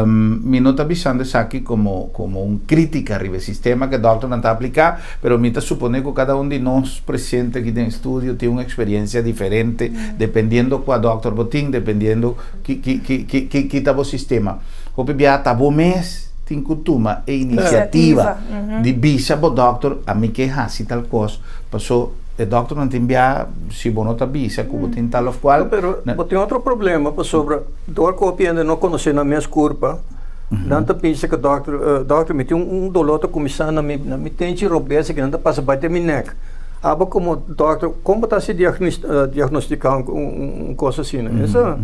S1: Mi no ta bisando esaki komo komo un krítika riba e sistema ku e dòkternan ta apliká, Pero mi ta supone ku kada un di nos presente aki den estudio tin un eksperiencia diferente, dependiendo kua dòkter bo tin, dependiendo ki ki ki ki ki ki ta bo sistema. Hopi biaha ta bo mes tin ku tuma e inisiativa di bisa bo dòkter, ami ke hasi tal kos, paso e dòkternan tin biaha si bo no ta bisa ku bo tin tal òf kual.
S3: Pero bo tin otro problema pasobra dor ku hopi hende no konosé nan mes kurpa, Nan ta bisa ku dòkter, dòkter mi tin un doló ta kuminsá na mi na mi tenchi robes aki nan ta pasa bai den mi nèk. Abo komo dòkter kon bo ta hasi diagnostiká un kos asina? Esa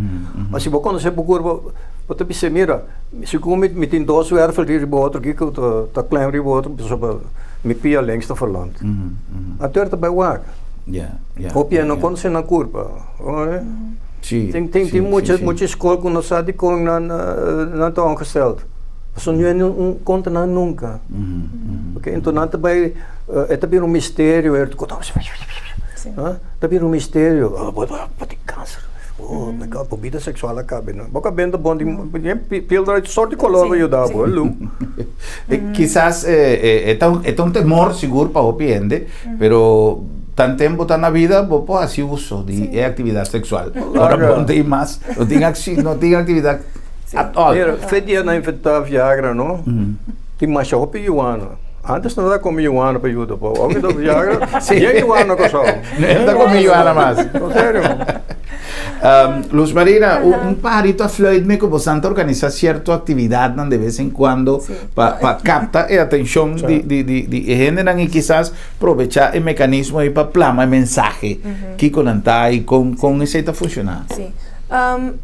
S3: si bo konosé bo kurpa. Bo ta bisa, mira, segun mi, mi tin dos wervel riba otro, kiko ta, ta klem riba otro, pasobra mi pia links ta verlamd. Anto er ta bai wak. Hopi no konosé nan kurpa. Tin, tin, tin mucha, mucha skol ku no sa dikon nan, nan ta ongesteld. Pasobra no un konta nan nunka. Oké, enton nan ta bai, e ta bira un misterio, er ta ta bira un misterio. Bo tin kanser. Oh my God, bo bida seksual a kabe no. Bo ka benta bon di píldora di sort di kolor pa yuda bo, hello.
S1: Kisas e ta e ta un temor sigur pa hopi hende, pero tan tempo ta na bida bo por hasi uso di e aktividat seksual. Ora bo no tin mas, no tin no tin aktividat at all.
S3: Mira, fe dia nan inventá Viagra no, tin masha hopi yuana. Antes nan ta kome yuana pa yuda, pero awor ku Viagra, yen yuana kosou.
S1: No ta kome yuana mas.
S3: En serio.
S1: Luz Marina, un pajarito a fluit me ku bosan ta organisá sierto aktividatnan de bes en kuando pa pa kapta e atenshon di di di di e hendenan i kisas probechá e mekanismo ei pa plama e mensahe kiko nan ta i kon kon esei ta funshoná.
S2: Sí.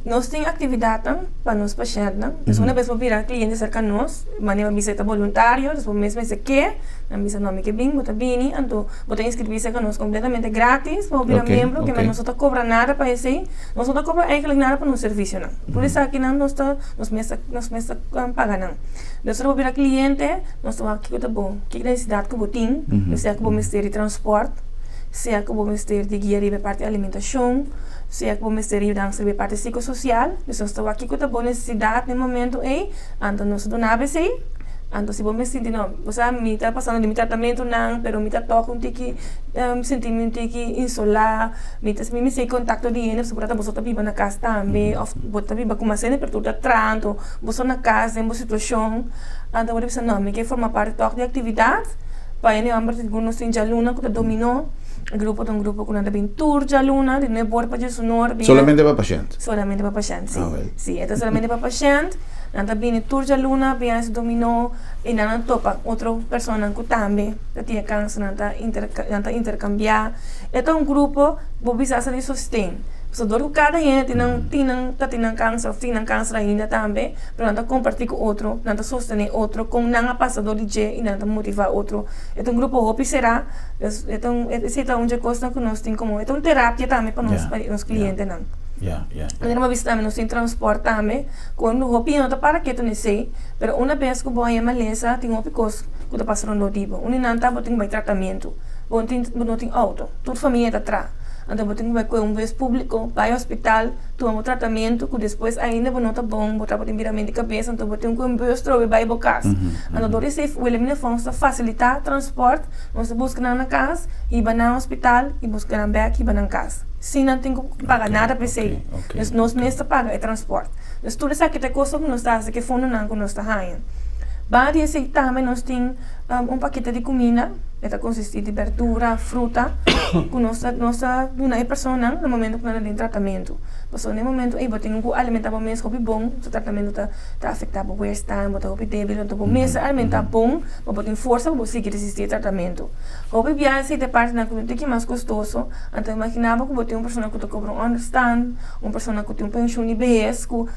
S2: Nos tin aktividatnan pa nos pashèntnan. Dus una bes bo bira kliente serka nos, manera bo bisa e ta boluntario, dus bo mes mester ke, nan bisa no mi ke bin, bo ta bini, anto Bo ta inscribí serka nos completamente gratis pa bo bira miembro, ke men nos no ta cobra nada pa esei. Nos no ta cobra eigenlijk nada pa nos servicionan. Tur esakinan nos ta, nos mes ta, nos mes ta paga nan. Nos ora bo bira cliente, nos ta wak kiko ta bo, ki necesidad ku bo tin, sea ku bo mester di transport, sea ku bo mester di guia riba e parti alimentacion, sea ku bo mester di yudansa riba e parti psicosocial. Dus nos ta wak kiko ta bo necesidad na e momento ei, anto nos ta duna bo esei. Anto si bo mes sinti no, bo sa mi ta pasando di mi tratamentunan, pero mi ta tok un tiki sinti mi un tiki insolá, mi ta mi mester kontakto di hende pasobra ta boso ta biba na kas tambe òf bo ta biba ku mas hende pero tur ta traha anto boso na kas den bo situashon, anto bo ta bisa no mi ke forma parti tok di aktividat pa hende hòmber sigur nos tin djaluna ku ta dominó, e grupo ta un grupo ku nan ta bin tur djaluna di nuebe ora pa diesunor bia.
S1: Solamente pa pashènt?
S2: Solamente pa pashènt si, si e ta solamente pa pashènt. Nan ta bini tur djaluna, biaha su dominó i nan a topa otro personanan ku tambe ta tin e kanser, nan ta nan ta interkambiá. E ta un grupo bo bisa hasta di sosten. Pasobra dor ku kada hende tin nan tin nan ta tin nan kanser òf tin nan kanser ainda tambe, pero nan ta kompartí ku otro, nan ta sostené otro kon nan a pasa dor di dje i nan ta motivá otro. E ta un grupo hopi será, e ta un esei ta un dje kosnan ku nos tin komo e ta un terapia tambe pa nos pa nos klientenan. Manera bo a bisa tambe nos tin transpòrt tambe. Cuando hopi no ta para ketu nesey, pero una bes cu bo haña malesa tin hopi cos cu ta pasa rondó di bo. Un di nan ta bo tin cu bay tratamiento, bo no tin bo no tin auto, tur famia ta tra, anto bo tin cu bay coge un bus publico bay hospital tuma bo tratamiento cu despues ainda bo no ta bon, bo ta tin birament di cabes anto bo tin cu un bus trobe bay bo cas. Anto dor di esey Wilhelmina Fonds ta facilita transport, nos ta busca nan na cas, hiba nan hospital y busca nan bek hiba nan cas. Sin nan tin cu paga nada pa esey. Dus nos mes ta paga e transport. Dus tur esaki ta e kosto ku nos ta hasi ku e fondonan ku nos ta haña. Banda di esei tambe nos tin un pakete di kuminda, e ta konsistí di bèrdura, fruta, ku nos ta nos ta duna e personanan na momento ku nan ta den tratamentu. Pasobra na e momento ei bo tin ku alimentá bo mes hopi bon, su tratamentu ta ta afektá bo weerstand, bo ta hopi débil, anto bo mes ta alimentá bon pa bo tin forsa pa bo sigui resistí e tratamentu. Hopi biaha esei ta e partinan ku ta un tiki mas kostoso. Anto imagina bo ku bo tin un persona ku ta kobra un ònderstan, un persona ku tin un penshun di behes ku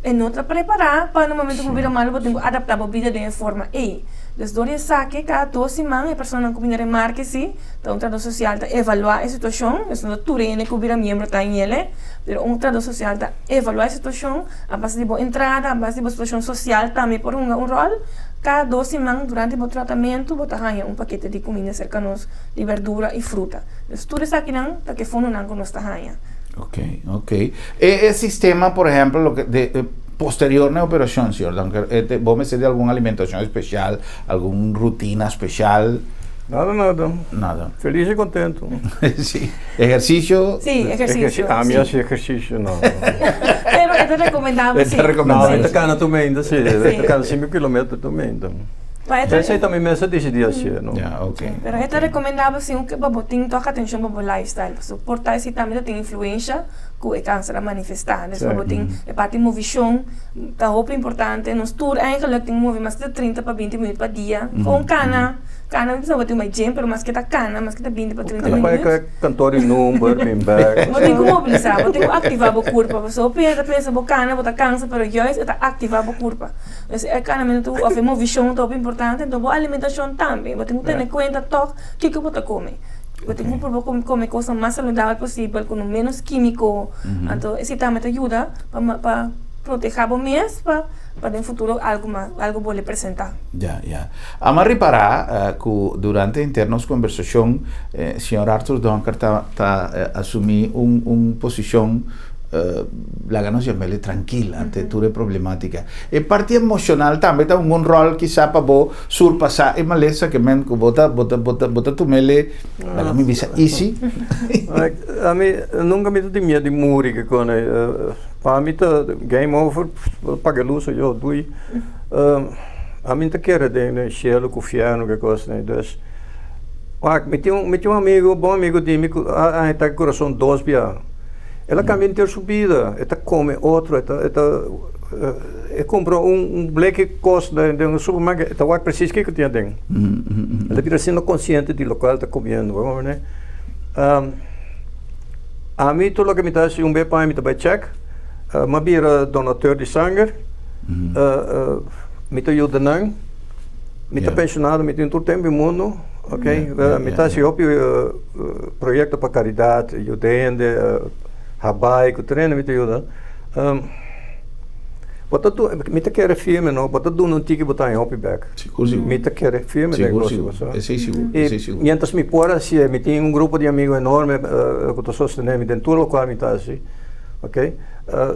S2: e no ta prepará pa na momento ku bo bira malu bo tin ku adaptá bo bida den e forma ei. Dus dor di esaki kada dos siman e personanan ku bini remarke si ta un trahadó sosial ta evaluá e situashon, dus no ta tur hende ku bira miembro ta hel, pero un trahadó sosial ta evaluá e situashon a base di bo entrada, a base di bo situashon sosial tambe por hunga un ròl. Kada dos siman durante bo tratamentu bo ta haña un pakete di kuminda serka nos. di berdura i fruta. Dus tur esakinan ta ke fondonan ku nos ta haña.
S1: Ok, ok. E e sistema, por ehempel, loke de posterior na e operashon, señor Donker, e te bo mester di algun alimentashon especial, algun rutina especial?
S3: Nada, nada.
S1: Nada.
S3: Feliz i kontentu.
S1: Sí. Ehersisio?
S2: Sí, ehersisio.
S3: Ami hasi ehersisio, no.
S2: Pero e ta rekomendabel, sí.
S1: E ta rekomendabel.
S3: No, mi ta kana tur meinta, sí. Mi ta kana sinku kilometer tur meinta. Esei ta mi mes a disidí hasié, no?
S1: Ya, ok.
S2: Pero e ta rekomendabel si un ke pa bo tin tok atenshon pa bo lifestyle, pasobra por ta esei tambe ta tin influensha. ku e kanser a manifestá. Dus pa bo tin e parti movishon ta hopi importante. Nos tur eigenlijk tin move mas ke 30 pa 20 minuut pa dia. Gewoon kana, kana mi pensa bo tin bai gym pero mas ke ta kana mas ke ta 20 pa 30
S3: Kana
S2: minuut.
S3: bai kantoor di number bin bek.
S2: Bo tin ku mobilisá, bo tin ku aktivá bo kurpa. Pasobra hopi hende ta pensa bo kana bo ta kansa pero juist e ta aktivá bo kurpa. Dus e kanamentu òf e movishon ta hopi importante. Enton bo alimentashon tambe bo tin ku tene kuenta tòg kiko bo ta kome. Bo tin ku proba kome kosnan mas saludabel posibel ku no ménos kímiko. Anto esei tambe ta yuda pa pa protehá bo mes pa pa den futuro algu mas algu bolbe presentá.
S1: Ya, ya. Amo a ripará ku durante henter nos kombersashon señor Arthur Donker ta ta asumí un un posishon laga nos yam'el trankil ante tur e problematika. E parti emoshonal tambe ta hunga un ròl kisá pa bo Surpasá e malesa ke men ku bo ta bo ta bo ta bo ta tum'el laga mi bisa easy.
S3: Ami nunka mi ta tin miedu di muri ke kone. Pa mi ta game over, paga e lus ayo dui. Ami no ta kere den den shelu ku fiernu ke kos nei. Dus wak mi tin mi tin un amigu bon amigu di mi ku a a ta kurason dos bia. El a kambia henter su bida, e ta kome otro e ta e ta. E kumpra un bleki kos den un supermarket, e ta wak presis kiko tin aden. El ta bira asina konsiente di lokual el ta komiendo, bo comprende? Ami tur loke mi ta hasi un be pa mi ta bai chèk, mi a bira donateur di sanger, mi ta yuda nan, mi ta penshonado, mi tin tur tempu di mundu, ok, mi ta hasi hopi proyekto pa karidat, yuda hende, habai ku tur hende mi ta yuda. Bo ta du, mi ta kere firme no, bo ta duna un tiki bo ta haña hopi bek.
S1: Sigur, sigur.
S3: Mi ta kere firme den
S1: Sigur,
S3: kos
S1: sigur.
S3: bo sa.
S1: Esei sigur,
S3: I
S1: esei sigur.
S3: mientras mi por hasié, mi tin un grupo di amigo enorme ku ta sostené mi den tur lokual mi ta hasi, ok.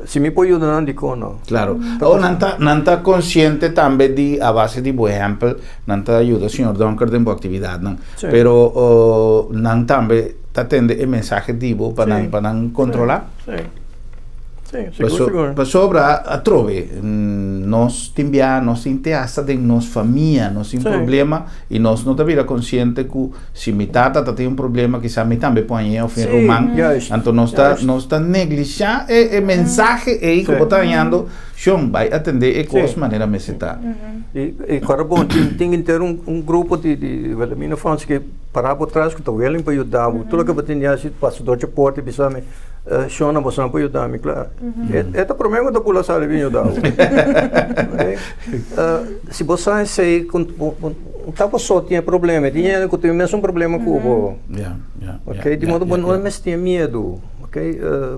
S3: Si mi por yuda nan, dikon no?
S1: Claro. Awor nan ta, nan ta konsiente tambe di a base di bo ehèmpel, nan ta yuda señor Donker den bo aktividatnan.
S3: Sí.
S1: Pero nan tambe ta tende e mensahe di bo pa nan,
S3: Sí.
S1: pa nan kontrolá?
S3: Sí. Sí, sigur, sigur.
S1: Pasobra atrobe nos tin bia, nos tin te hasta den nos famia, nos tin problema y nos no ta bira consciente cu si mi tata ta tin un problema kisa mi tambe por hañ'e of mi ruman. Anto nos ta, nos ta neglisha e mensahe ey cu bo ta hañando, shon bay atende e cos manera mester ta.
S3: Y ora bon tin tin henter un grupo di di Wilhelmina Fonds ke para bo tras cu ta willing pa yuda bo. Tur loke bo tin di haci pasa door dje porta y bisa mi. Shona, boso no por yuda mi, klar. E ta promé ku ta bula sali bin yuda bo. Si bo sa esei, ku ta bo so tin e problema, tin hende ku tin e mesun problema ku bo. Ok, di modo bo no mester tin miedu, ok,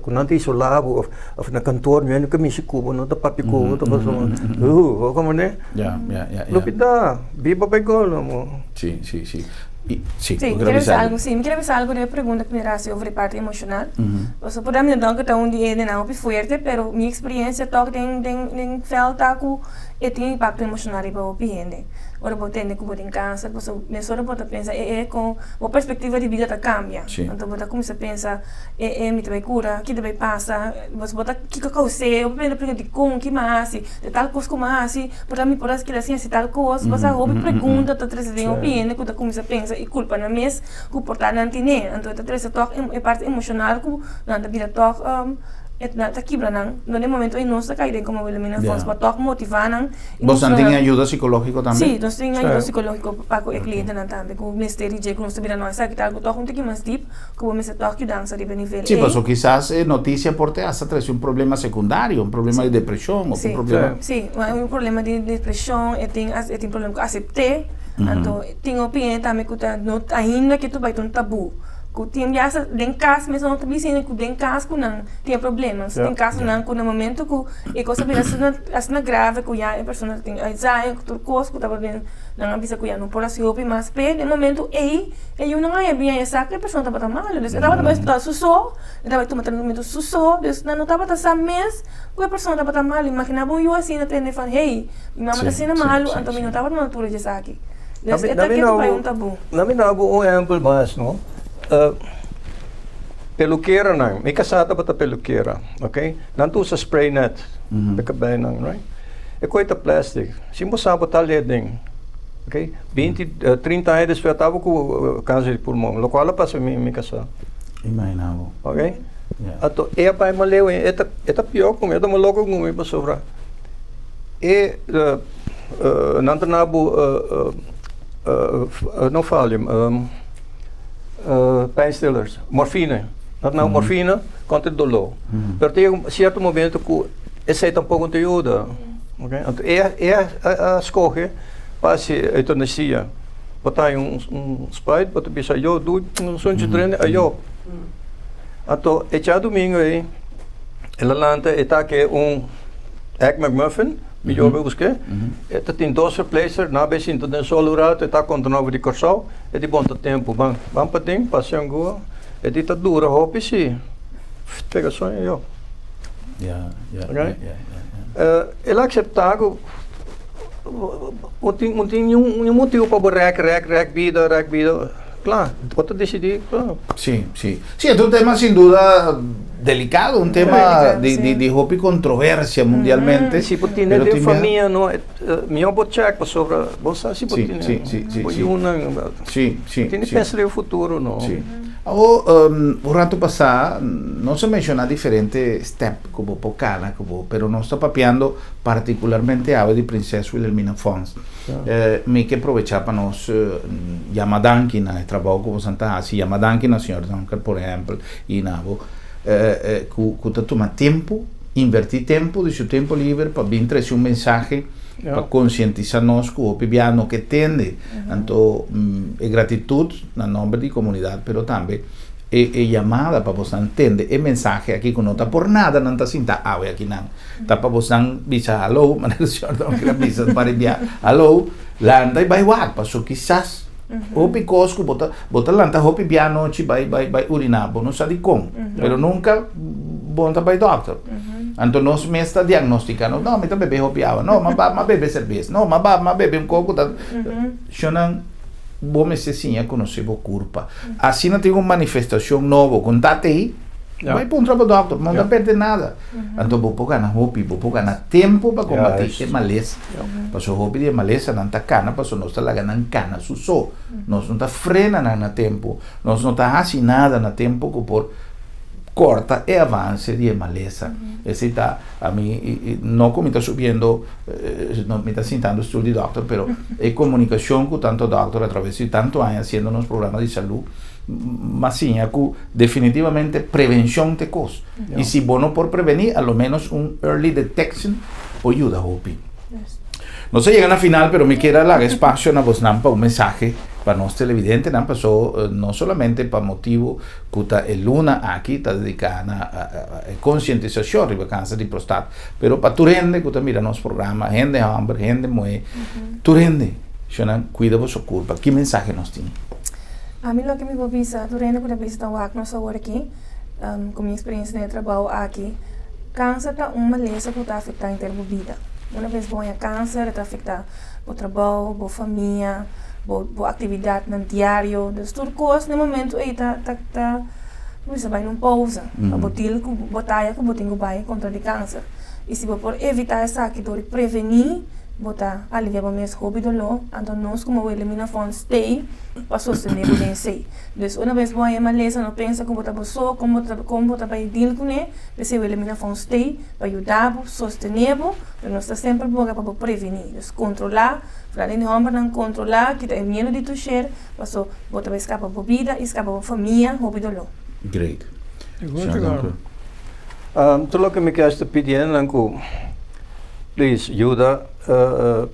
S3: ku nan ta isolá bo òf na kantor niun hende ku mishi ku bo, no ta papia ku bo, ta pasa bo komprendé? Lubidá, biba pa e gol, amo.
S1: Si, si, si.
S2: Sí, mi quiere bisa algo, sí, mi quiere bisa algo riba e pregunta ku mi hasi over e parti emoshonal. Pasobra por mi no ta un di e hendenan hopi fuerte, pero mi eksperiencia tòg den den den vèlt ta ku e tin impakto emoshonal riba hopi hende. Ora bo tende ku bo tin kanser, pasobra mesora bo ta pensa e e kon bo perspektiva di bida ta kambia. Anto bo ta kuminsá pensa e e mi ta bai kura, ki ta bai pasa, bo ta kiko kous'é, bo ta pregunta dikon, ki mi a hasi, de tal kos ku mi a hasi. Por ta mi por a keda sin hasi tal kos. Pasa hopi pregunta ta trese den hopi hende ku ta kuminsá pensa i kulpa nan mes ku por ta nan tine. Anto e ta trese tòg e parti emoshonal ku nan ta bira tòg e ta kibra nan. Anto den momento ei nos ta kai den komo Wilhelmina Fonds pa tòg motivá nan i
S1: Boso
S2: mustra
S1: tin
S2: nan.
S1: ayuda sikológiko tambe?
S2: Sí, nos tin ayuda sikológiko pa ku e klientenan tambe ku mester di dje ku nos ta bira no esaki ta algu tòg un tiki mas dip ku bo mester tòg yudansa riba e nivel
S1: Sí,
S2: ei.
S1: pasobra kisas e notisia por te hasta trese un problema sekundario, un problema di depreshon òf un problema.
S2: Sí, un problema di depreshon, e tin e tin problema ku asept'é, anto tin hopi hende tambe ku ta no ainda ke tur bai ta un tabú, ku tin bia hasta den kas mes nan no ta bisa hende ku den kas ku nan tin e problema, tin kasonan ku na momento ku e kos a bira asina asina grave ku ya e persona tin Alzheimer ku tur kos ku tabata den nan a bisa ku ya no por hasi hopi mas p'e, den momento ei e yunan a haña bien e sa ku e persona tabata malu, dus e tabata bai hospital su so, e tabata tuma tratamentu su so, dus nan no tabata sa mes. Ku e persona tabata malu, imaginá bo un yu asina tende van, hey, mi mama ta asina malu, anto mi no tabata na altura di esaki. Dus e ta ketu bai un tabú.
S3: Na mi dabo un ehempel mas, no. Pelukeranan, mi kasá tabata pelukera, ok. Nan ta usa spray net pa e kabeinan, right. E koi ta plastic. Si bo sa bo ta led den, ok. 20, 30 aña despues a taba ku kanser di pulmon, lokual a pasa mi kasá.
S1: Imaginá bo.
S3: Ok. Anto e a bai maleu e ta e ta pió ku mi, e ta mas loko ku mi pasobra e nan ta na bo no valium pijnstillers, morfina, nan ta na bo morfina kontra e doló. Pero ta yega un sierto momento ku esei tampoko no ta yuda, oke. Anto e e a skohe pa hasi eutanasia. Bo ta haña un spuit, bo ta bisa ayo, dui un sunchi drenta, ayo. Anto e djadumingu ei el a lanta e ta ke un egg mcmuffin mi yobe busk'é e ta tin dos verpleegster nan a bay sinta den sol un rato e ta konta nan over di Kòrsou e di bon ta tempu ban ban paden pasa angua e di ta dura hopi si pega soño yo el a akseptá ku no tin niun motibu pa bo rèk rèk rèk bida rèk bida. Kla, bo ta disidí, kla.
S1: Sí, sí. Sí, e ta un tema sin duda delicado, un tema di, di, di hopi controversia mundialmente.
S3: Si bo tene den famia, no, mihó bo check pasobra bo sa si bo tene
S1: Sí, sí, sí,
S3: bo
S1: sí.
S3: yunan.
S1: Sí, sí,
S3: Tene
S1: sí.
S3: pensa den e futuro, no.
S1: Sí. Awor, un rato pasá nos a menshoná diferente step ku bo por kana, ku bo, pero nos ta papiando particularmente awe di Prinses Wilhelmina Fonds. Mi ke probecha pa nos yama danki na e trabou ku boso ta hasi, yama danki na señor Donker por ehèmpel i na bo ku ta tuma tempu, invertí tempu di su tempu liber pa bin trese un mensahe pa konsientisá nos ku hopi bia no ke tende. Anto e gratitut na nòmber di komunidat pero tambe e yamada pa boso tende e mensahe aki ku no ta por nada nan ta sinta awe akinan. Ta pa bosnan bisa hallo, manera señor Donker a bisa un par di bia, hallo, lanta i bai wak, paso kisas hopi kos ku bo ta, bo ta lanta hopi bia anochi bai bai bai uriná, bo no sa dikon, pero nunka bo no ta bai dòkter. Anto nos mes ta diagnostiká nos, no, mi ta bebe hopi awa, no, m'a ba m'a bebe serbes, no, m'a ba m'a bebe un kos ku ta, shonnan, bo mester siña konosé bo kurpa. Asina tin un manifestashon nobo ku no ta tei, bai puntra bo dòkter, no ta pèrdè nada. Anto bo por gana hopi, bo por gana tempu pa kombatí e malesa. Pasobra hopi di e malesanan ta kana pasobra nos ta laga nan kana su so. Nos no ta frena nan na tempu, nos no ta hasi nada na tempu ku por kòrta e avanse di e malesa. Esei ta ami, no ku mi ta subiendo, mi ta sintando stul di dòkter, pero e komunikashon ku tantu dòkter atraves di tantu aña hasiendo nos programa di salú, m'a siña ku definitivamente prevenshon ta e kos. I si bo no por prevení, a lo ménos un early detection por yuda hopi. Nos a yega na final, pero mi kier a laga espasio na bosnan pa un mensahe pa nos televidentenan, paso no solamente pa motibu ku ta e luna aki ta dediká na e konsientisashon riba kanser di prostat, pero pa tur hende ku ta mira nos programa, hende hòmber, hende muhé, tur hende, shonnan kuida boso kurpa. Ki mensahe nos tin?
S2: Ami loke mi por bisa tur hende ku ta bisa ta wak nos awor aki, Ku mi eksperensia den e trabou aki, kanser ta un malesa ku ta afektá henter bo bida. Una bes bo haña kanser e ta afektá bo trabou, bo famia, bo bo aktividatnan diario. Dus tur kos na e momentu ei ta ta ta kuminsá bai na un pousa pa bo deal ku bataya ku bo tin ku bai kontra di kanser. I si bo por evitá esaki dor di prevení, bo ta aliviá bo mes hopi doló. Anto nos komo Wilhelmina Fonds stay pa sostené bo den esei. Dus una bes bo haña malesa no pensa ku bo ta bo so, kon bo ta kon bo ta bai deal kuné, p'esei Wilhelmina Fonds stay pa yuda bo, sostené bo, pero nos ta semper boga pa bo prevení. Dus kontrolá, foral hende hòmbernan kontrolá, kita e miedu di tusher, paso bo ta bai skapa bo bida i skapa bo famia hopi doló.
S1: Great. Señor Donker.
S3: Tur loke mi kier ta pidi hendenan ku please yuda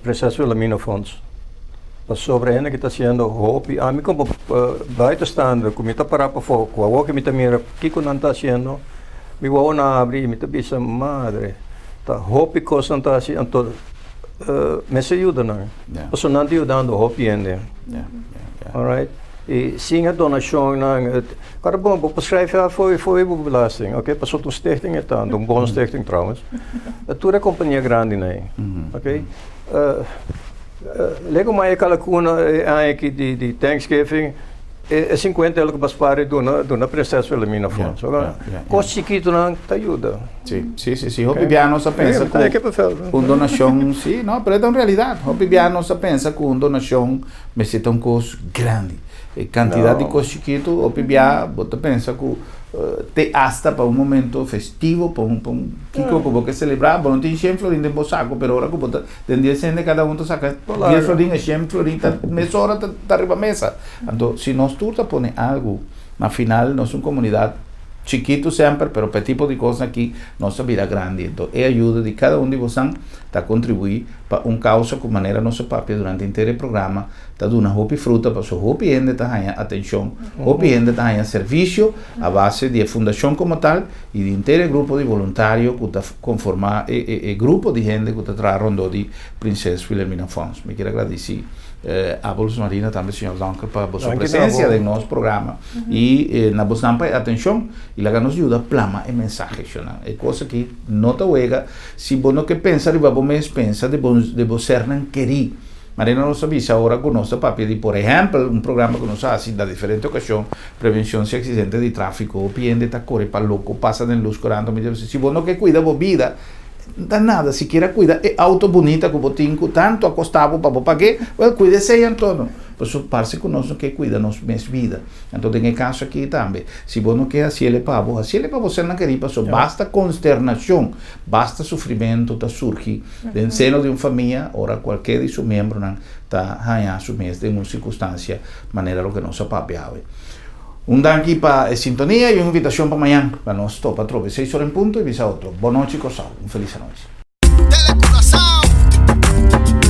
S3: Prinses Wilhelmina Fonds. Pasobra hende ki ta hasiendo hopi, ami komo buitenstaander ku mi ta pará pafó, ku awor ku mi ta mira kiko nan ta hasiendo, mi wowo nan a habri i mi ta bisa, madre, ta hopi kos nan ta hasi, anto mester yuda nan, pasobra nan ta yudando hopi hende. Alright, i sin e donashonnan, kòrda bon, bo por skrijf ya for bo belasting, oke, pasobra ta un stichting e ta, un bon stichting trouwens, tur e kompania grandinan ei, oke. Lego mai e kalakuna e aña aki di Thanksgiving, e sinkuenta euro ku bo a spara e duna duna Prinses Wilhelmina Fonds. Kos chikitunan ta yuda.
S1: Si, si, si, si. Hopi bia nos a pensa ku un donashon, si, no, pero e ta un realidat. Hopi bia nos a pensa ku un donashon mester ta un kos grandi. E kantidat di kos chikitu, hopi bia bo ta pensa ku. Te asta pa un momento festivo, pa un pa un kiko ku bo ke selebrá, bo no tin shen florin den bo sako, pero ora ku bo ta den dies hende kada un ta saka dies florin, e shen florin ta mesora ta ta riba mesa. Anto si nos tur ta pone algu, na final nos un komunidat chikitu semper, pero pa e tipo di kosnan aki nos ta bira grandi. Anto e ayuda di kada un di bosan ta kontribuí pa un kousa ku manera nos a papia durante henter e programa, ta duna hopi fruta pasobra hopi hende ta haña atenshon, hopi hende ta haña servisio a base di e fundashon komo tal i di henter e grupo di voluntario ku ta konformá e e e grupo di hende ku ta traha rondó di Prinses Wilhelmina Fonds. Mi kier a gradisí abo Luz Marina tambe señor Donker pa boso presensia den nos programa i na bosnan pa e atenshon i laga nos yuda plama e mensahe shonnan. E kos aki no ta wega si bo no ke pensa riba bo mes pensa di bo di bo sernan kerí. Marina nos a bisa ora ku nos ta papia di por ehèmpel un programa ku nos a hasi na diferente okashon, prevenshon si aksidente di tráfiko, hopi hende ta kore pa loko, pasa den lus korando, mi ta bisa si bo no ke kuida bo bida, no ta nada, sikiera kuida e outo bunita ku bo tin ku tantu a kosta bo pa bo pag'é, wèl kuida esei anto no. Pasobra parse ku nos no ke kuida nos mes bida. Anto den e kaso aki tambe, si bo no ke hasiel e pa bo, hasiel e pa bo sernan kerí pasobra basta konsternashon, basta sufrimentu ta surgi. Den seno di un famia, ora kualke di su miembronan ta haña su mes den un sirkunstansia manera loke nos a papia awe. Un danki pa e sintonia i un invitashon pa mañan pa nos topa atrobe seis ora en punto i bisa otro. Bon nochi Kòrsou, un felis anochi.
S4: Tele Curaçao.